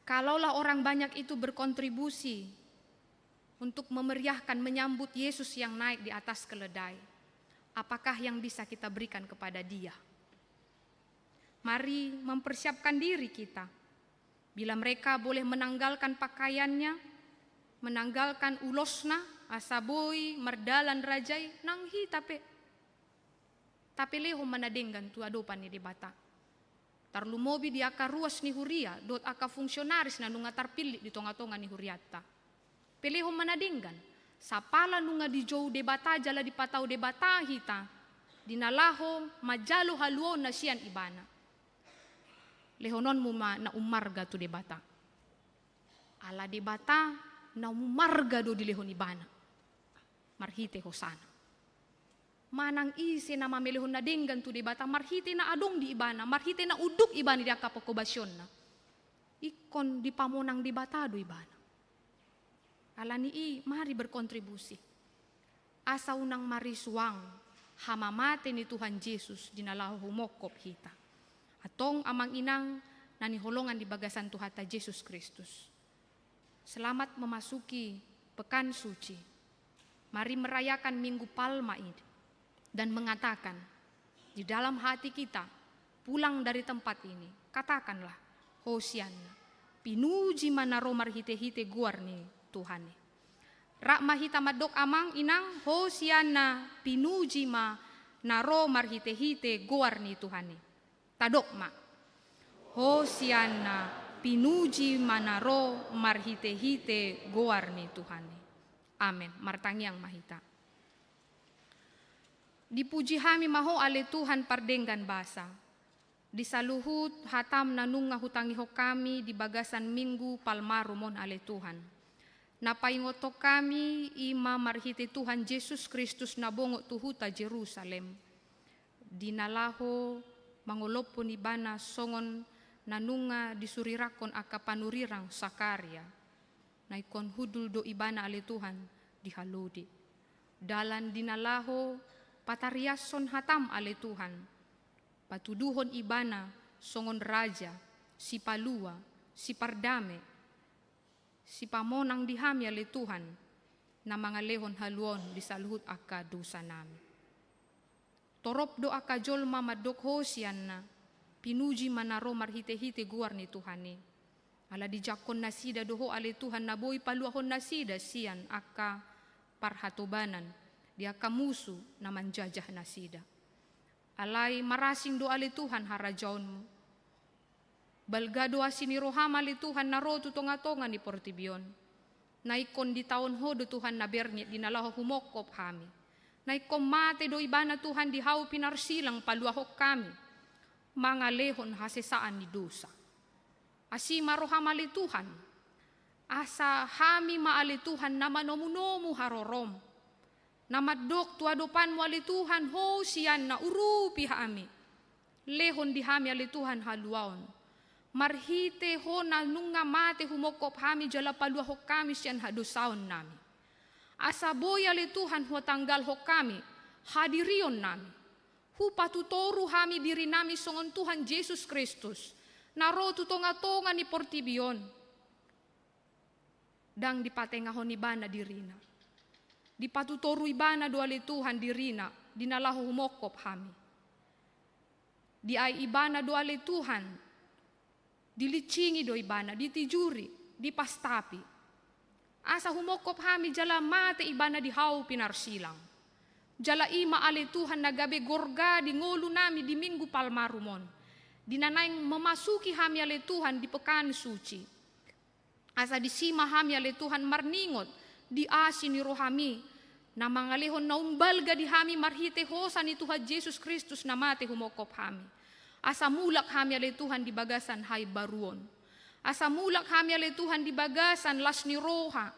Kalaulah orang banyak itu berkontribusi untuk memeriahkan, menyambut Yesus yang naik di atas keledai, apakah yang bisa kita berikan kepada Dia? Mari mempersiapkan diri kita. Bila mereka boleh menanggalkan pakaiannya, menanggalkan ulosna, asa boi mardalan raja i, nang hita pe. Tapelehon ma na denggan tu adopan ni Debata. Tarlumobi di angka ruas ni huria dohot angka fungsionaris na nunga tarpillit di tonga-tonga ni hurianta. Pelehon ma na denggan. Sapala nunga dijou Debata jala dipatau Debata hita di na laho manjalo haluaonna sian Ibana, lehononmu ma na ummarga tu Debata. Ala Debata na ummarga do dilehon Ibana marhite hosana. Manang ise na mamelehon na denggan tu Debata marhite na adong di ibana, marhite na unduk ibana di angka panghobasionna, ingkon dipamonang Debata do ibana. Alani i, mari berkontribusi asa unang marisuang hamamate ni Tuhan Jesus di na laho humongkop hita. Antong amang inang na hinaholongan di bagasan Tuhanta Jesus Kristus, selamat memasuki Pekan Suci. Mari merayakan Minggu Palma ini dan mengatakan di dalam hati kita, pulang dari tempat ini, katakanlah, Hosianna, pinuji ma na ro marhite-hite goar ni Tuhan i. Rap ma hita mandok amang inang, Hosianna, pinuji ma na ro marhite-hite goar ni Tuhan i. Tadok ma. Hosianna, pinuji ma na ro marhite-hite goar ni Tuhan i. Amen. Martangiang ma hita. Dipuji hami ma Ho ale Tuhan pardenggan basa. Di saluhut hataM na nunga hutangihon hami di bagasan Minggu Palmarum on ale Tuhan, na paingothon hami i ma marhite Tuhan Jesus Kristus na bongot tu huta Jerusalem, di na laho mangolophon Ibana songon na nunga disurirangkon angka panurirang Sakaria. Na ingkon hundul do Ibana ale Tuhan di halode. Dalan di na laho patariashon hataM ale Tuhan, patuduhon Ibana songon Raja, Sipalua, Sipardame, Sipamonang di hami ale Tuhan, na mangalehon haluaon di saluhut angka dosanami. Torop do angka jolma mandok Hosianna, pinuji ma na ro marhitehite goar ni Tuhan i. Ala dijangkon nasida do Ho ale Tuhan na boi paluahon nasida sian angka parhatobanan di angka musu na manjajah nasida. Alai marasing do ale Tuhan harajaonMu. Balga do asi ni rohaM ale Tuhan na ro tu tongatonga ni portibi on. Na ingkon ditaon Ho do Tuhan na bernit di na laho humongkop hami. Na ingkon mate do Ibana Tuhan di hau pinarsilang paluahon hami mangalehon hasesaan ni dosa. Asi ma rohaM ale Tuhan, asa hami ma ale Tuhan na manomunomu haroroM, na mandok tu adopanMu ale Tuhan, Hosianna, urupi hami. Lehon di hami ale Tuhan haluaon. Marhite Ho na nunga mate humongkop hami jala paluahon hami sian hadosaonnami. Asa boi ale Tuhan hutanggalhon hami hadirionnami. Hupatutoru hami dirinami songon Tuhan Jesus Kristus, na ro tu tongatonga ni portibi on. Ndang dipatengahon Ibana dirina. Dipatutoru Ibana do ale Tuhan dirina, di na laho humongkop hami. Diai Ibana do ale Tuhan, dilinsingi do Ibana, ditijuri, dipastapi. Asa humongkop hami jala mate Ibana di hau pinarsilang. Jala i ma ale Tuhan na gabe gorga di ngolunami di Minggu Palmarum on. Di na naeng memasuki hami ale Tuhan di Pekan Suci. Asa disi ma hami ale Tuhan marningot di asi ni rohaMi, na mangalehon na umbalga di hami marhite hosa ni Tuhan Jesus Kristus na mate humongkop hami. Asa mulak hami ale Tuhan di bagasan haimbaruon. Asa mulak hami ale Tuhan di bagasan las ni roha.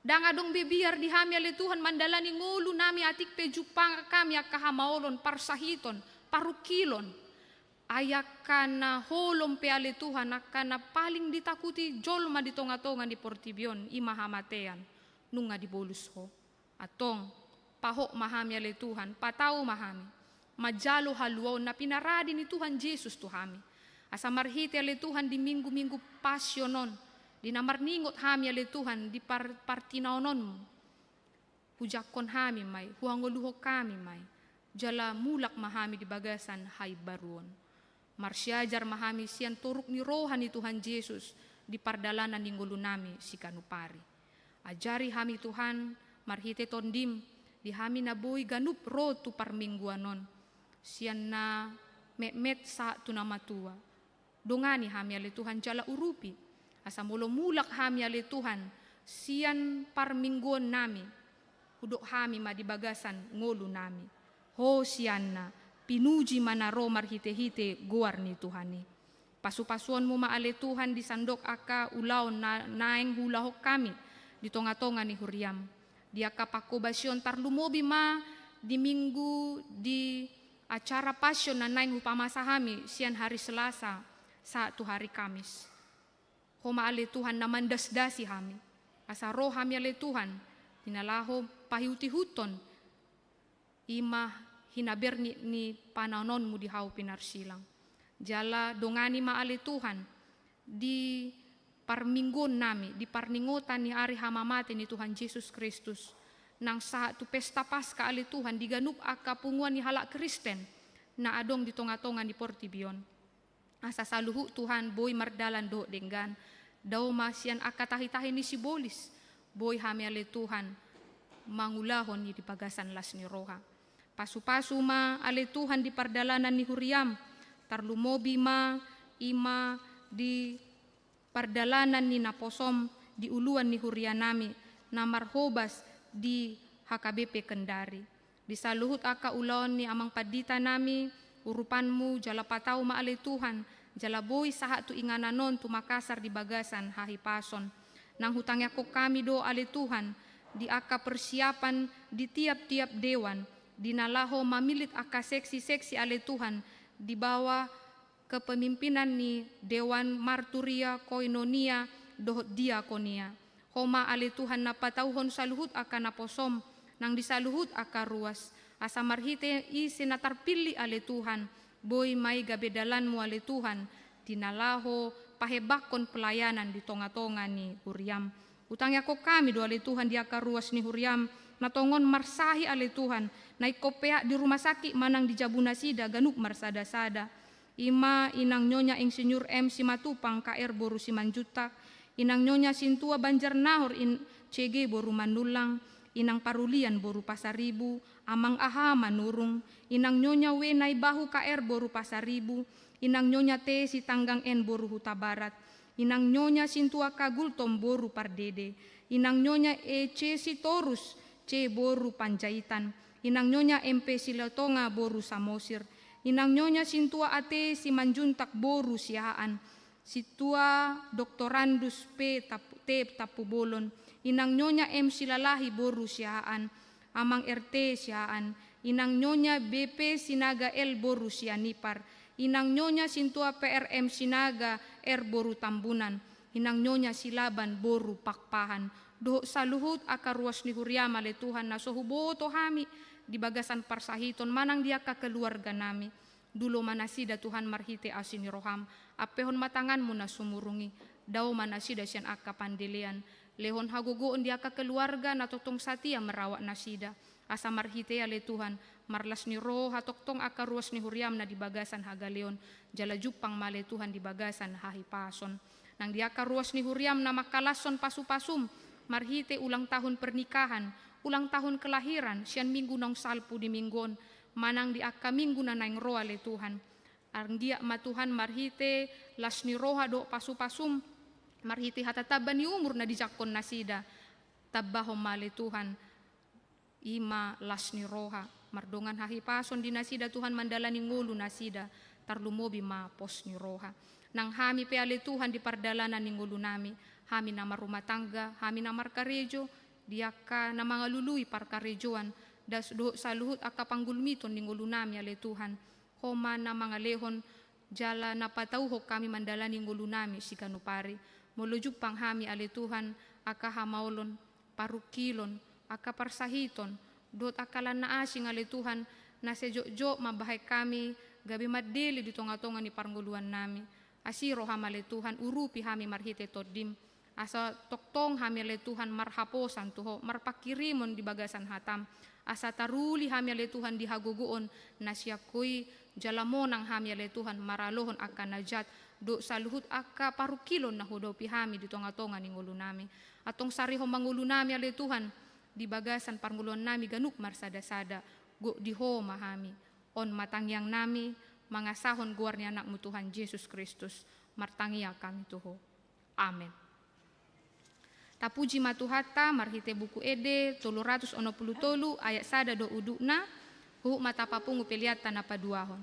Ndang adong be biar di hami ale Tuhan mandalani ngolunami atik pe jumpang hami angka hamaolon, parsahiton, parungkilon. Ai angka na holom pe ale Tuhan, angka na paling ditakuti jolma di tongatonga ni portibi on, i ma hamatean, nunga dibolus Ho. Antong, pahot ma hami ale Tuhan, patau ma hami manjalo haluaon na pinarade ni Tuhan Jesus tu hami. Asa marhite ale Tuhan di minggu-minggu Pasion on, di na marningot hami ale Tuhan di par-, partinaononMu. Hujangkon hami ma i, huhangoluhon hami ma i, jala mulak ma hami di bagasan haimbaruon. Marsiajar ma hami sian toruk ni roha ni Tuhan Jesus di pardalanan ni ngolunami siganup ari. Ajari hami Tuhan, marhite TondiM, di hami na boi ganup ro tu parmingguan on, sian na metmet sahat tu na matua. Dongani hami ale Tuhan jala urupi, asa molo mulak hami ale Tuhan sian parmingguonnami, hudok hami ma di bagasan ngolunami. Hosianna, pinuji ma na ro marhite-hite goar ni Tuhan i. Pasu-pasuonMu ma ale Tuhan di sandok angka ulaon na naeng huulahon hami di tonga-tonga ni huriaM. Di angka pangkobasion tarlumobi ma di minggu di acara Pasion na naeng hupamasa hami sian hari Selasa sahat tu hari Kamis. Ho ma ale Tuhan na mandasdasi hami. Asa ro hami ale Tuhan, di na laho paihut-ihuthon, i ma hinabernit ni panaononMu di hau pinarsilang. Jala dongani ma ale Tuhan, di parmingguonnami, di parningotan ni ari hamamate ni Tuhan Jesus Kristus, nang sahat tu pesta Paska ale Tuhan, di ganup angka punguan ni halak Kristen, na adong di tonga-tonga ni portibi on. Asa saluhut Tuhan boi mardalan dohot denggan, dao ma sian angka tahi-tahi ni sibolis, boi hami ale Tuhan mangulahon i di bagasan las ni roha. Pasu-pasu ma ale Tuhan di pardalanan ni huriaM, tarlumobi ma i ma di pardalanan ni naposoM di uluan ni hurianami, na marhobas di H K B P Kendari. Di saluhut angka ulaon ni amang panditanami, urupanmu, jala patau ma ale Tuhan, jala boi sahat tu inganan on tu Makassar di bagasan hahipason. Nang hutangiangkon hami do ale Tuhan, di angka persiapan di tiap-tiap dewan, di na laho mamillit angka seksi-seksi ale Tuhan, di bawah kepemimpinan ni Dewan Marturia, Koinonia, dohot Diakonia. Ho ma ale Tuhan na patauhon saluhut angka naposom, nang di saluhut angka ruas, asa marhite ise na tarpillit ale Tuhan, boi ma i gabe dalanmu ale Tuhan, di na laho pahebakkon pelayanan di tonga-tonga ni huriam. Hutangiangkon hami do ale Tuhan di angka ruas ni huriam, na tongon marsahit ale Tuhan, na ingkon peak di rumah sakit manang di jabu nasida ganup marsada-sada. I ma inang Nyonya Insinyur M Simatupang K R boru Simanjuntak, inang Nyonya Sintua Banjarnahor in C G boru Manullang, inang Parulian boru Pasaribu, amang Aha Manurung, inang Nyonya W Naibahu K R boru Pasaribu, inang Nyonya T Sitanggang N boru Hutabarat, inang Nyonya Sintua Kagultom boru Pardede, inang Nyonya E C Sitorus C boru Panjaitan, inang Nyonya M P Silatonga boru Samosir, inang Nyonya Sintua A T Simanjuntak boru Siahaan, Sintua Doktorandus P Tap-, T Tampubolon, inang Nyonya M Silalahi boru Siahaan, amang R T Siahaan, inang Nyonya B P Sinaga L boru Sianipar, inang Nyonya Sintua P R M Sinaga R boru Tambunan, inang Nyonya Silaban boru Pakpahan, dohot saluhut angka ruas ni huriam ale Tuhan na so huboto hami di bagasan parsahiton manang di angka keluarga nami. Dulo ma nasida Tuhan marhite asi ni roham, ampehon ma tanganmu na sumurung i, dao ma nasida sian angka pandelean, lehon hagogoon di angka keluarga na tongtong satia merawat nasida, asa marhite i ale Tuhan, marlas ni roha tongtong angka ruas ni huriam na di bagasan hagaleon, jala jumpang ma ale Tuhan di bagasan hahipason. Nang di angka ruas ni huriam na mangkalashon pasu-pasum, marhite ulang tahun pernikahan, ulang tahun kelahiran, sian minggu naung salpu di minggu on, manang di angka minggu na naeng ro ale Tuhan. Anggiat ma Tuhan marhite las ni roha dohot pasu-pasum, marhite hata tamba ni umur na dijangkon nasida. Tambahon ma ale Tuhan, i ma las ni roha, mardongan hahipason di nasida Tuhan mandalani ngolu nasida, tarlumobi ma pos ni roha. Nang hami pe ale Tuhan di pardalanan ni ngolu nami, hami na marrumah tangga, hami na markarejo, di angka na mangalului parkarejoan, das dohot saluhut angka panggulmiton ni ngolu nami ale Tuhan. Ho ma na mangalehon jala na patauhon hami mandalani ngolu nami siganup ari. Molo jumpang hami ale Tuhan, angka hamaolon, parungkilon, angka parsahiton, dohot angka lan na asing ale Tuhan, na sai jotjot mambahen hami gabe mandele di tonga-tonga ni parngoluan nami. Asi roham ale Tuhan, urupi hami marhite Tondim. Asa tongtong hami ale Tuhan marhaposan tu Ho, marpangkirimon di bagasan hatam. Asa taruli hami ale Tuhan di hagogoon na sian Ho i, jala monang hami ale Tuhan maralohon angka na jat, dohot saluhut angka parungkilon na huadopi hami di tonga-tonga ni ngolu nami. Antong sarihon ma ngolu nami ale Tuhan, di bagasan parngoluan nami ganup marsada-sada, gok di Ho ma hami. On ma tangiang nami, mangasahon goar ni Anakmu Tuhan Jesus Kristus, martangiang hami tu Ho. Amen. Tapuji ma Tuhanta, marhite Buku Ende tolu ratus onom pulu tolu ayat sada do udutna, huhut ma tapapungu peleanta na paduahon.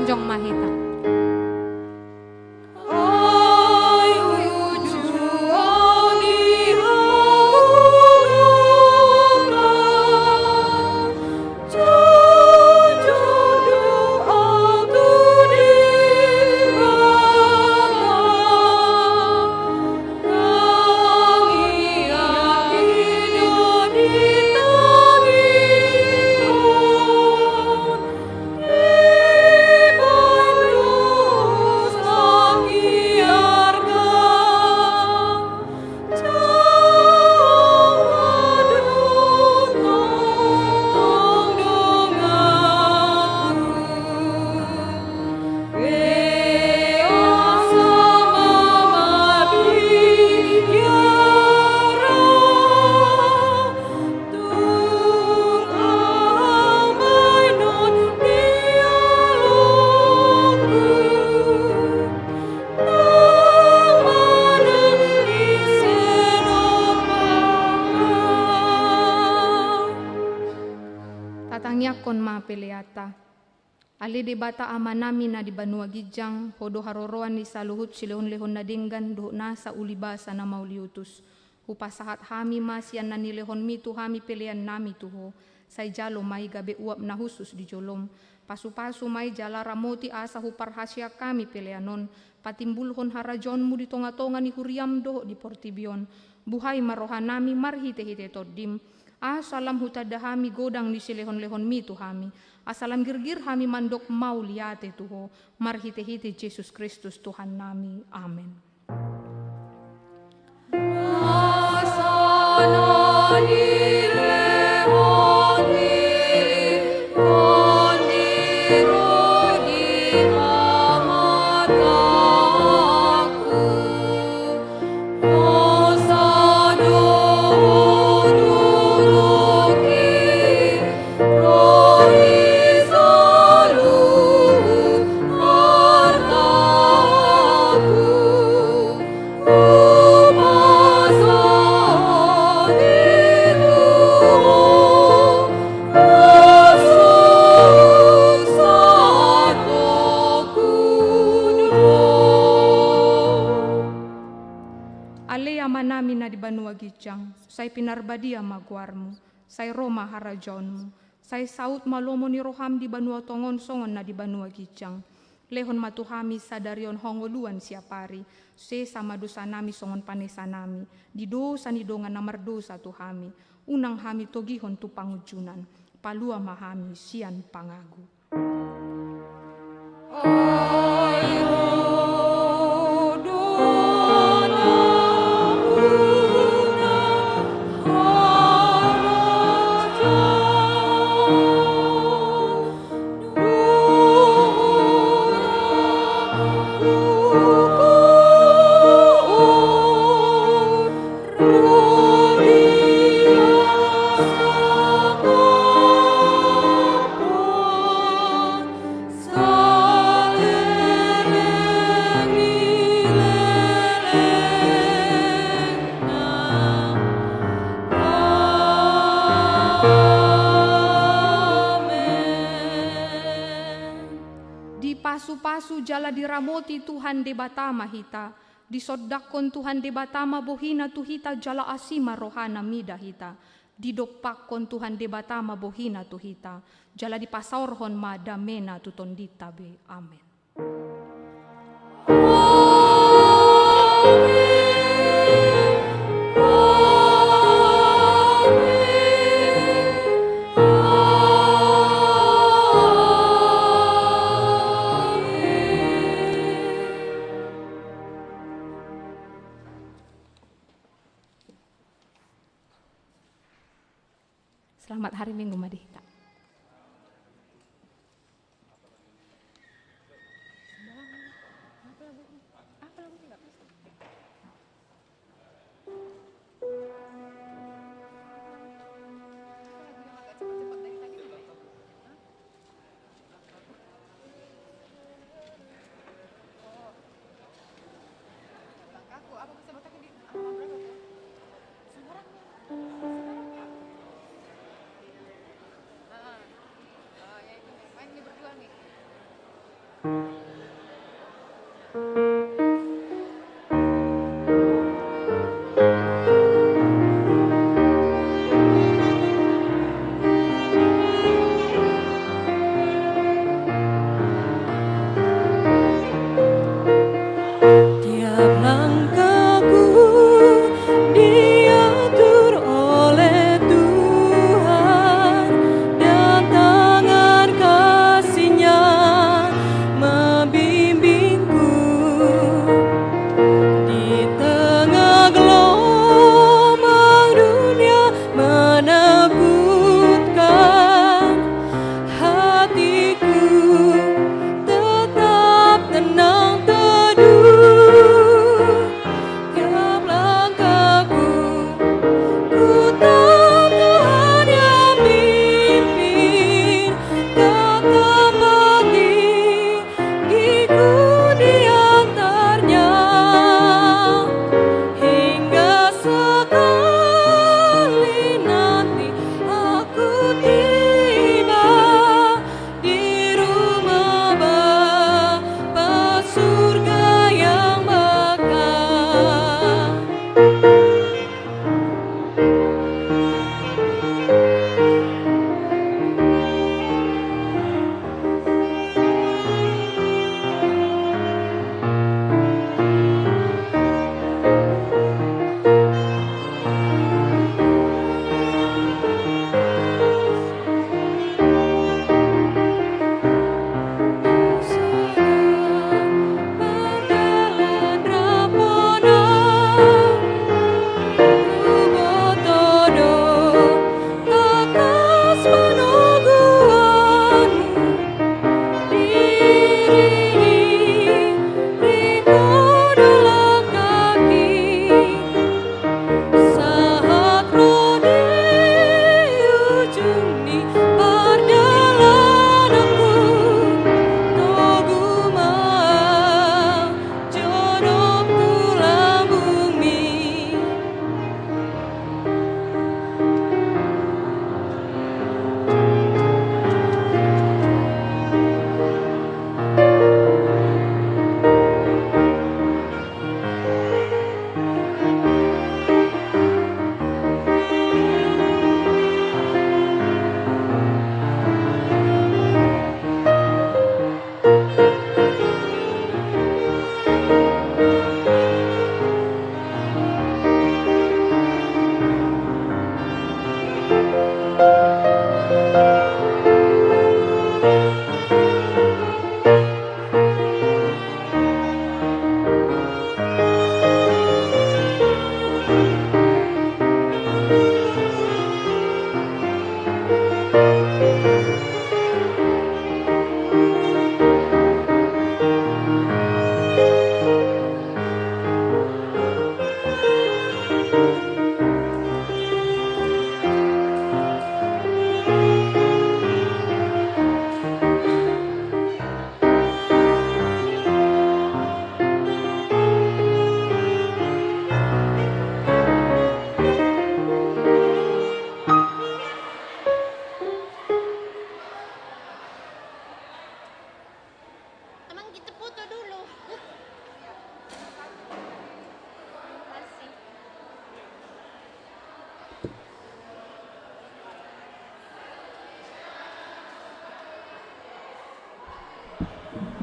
Jongjong ma hita. Tatangiangkon ma peleanta. Ale Debata Amanami na di banua ginjang, Ho do haroroan ni saluhut silehonlehon na denggan dohot nasa ulibasa na mauliutus. Hupasahat hami ma sian na nilehonmi tu hami peleannami tu Ho. Sai jalo ma i gabe uap na hushus di jolom. Pasupasu ma i jala ramoti asa huparhaseang hami pelean on patimbulhon harajaonmu di tongatonga ni huriam dohot di portibi on. Buhai ma rohanami marhitehite Tondim, asa lam hutanda hami godang ni silehonlehonmi tu hami, asa lam girgir hami mandok mauliate tu Ho, marhitehite Jesus Kristus Tuhannami. Amen. Ale Amanami na di banua ginjang, sai pinarbadia ma goarmu, sai ro ma harajaonmu, sai saut ma lomo ni roham di banua tonga on songon na di banua ginjang. Lehon ma tu hami sadari on hangoluan siapari, sesa ma dosanami songon panesanami di dosa ni dongan na mardosa tu hami. Unang hami togihon tu pangunjunan, palua ma hami sian pangago. Dipasupasu jala diramoti Tuhan Debata ma hita. Disondangkon Tuhan Debata ma bohina tu hita jala asi ma rohana mida hita. Didompakkon Tuhan Debata ma bohina tu hita, jala dipasaorhon ma damena tu tondinta be. Amen. Selamat hari Minggu ma di hita.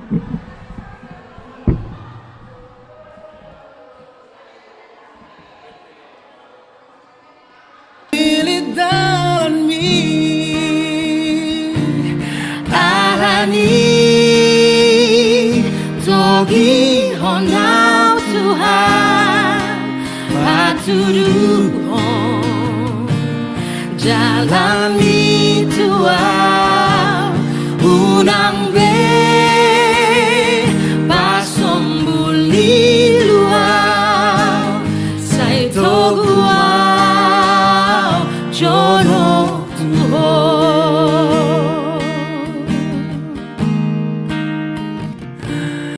Pilih dalanmi, alani togihon au Tuhan, patuduhon jalanmi Tuhan.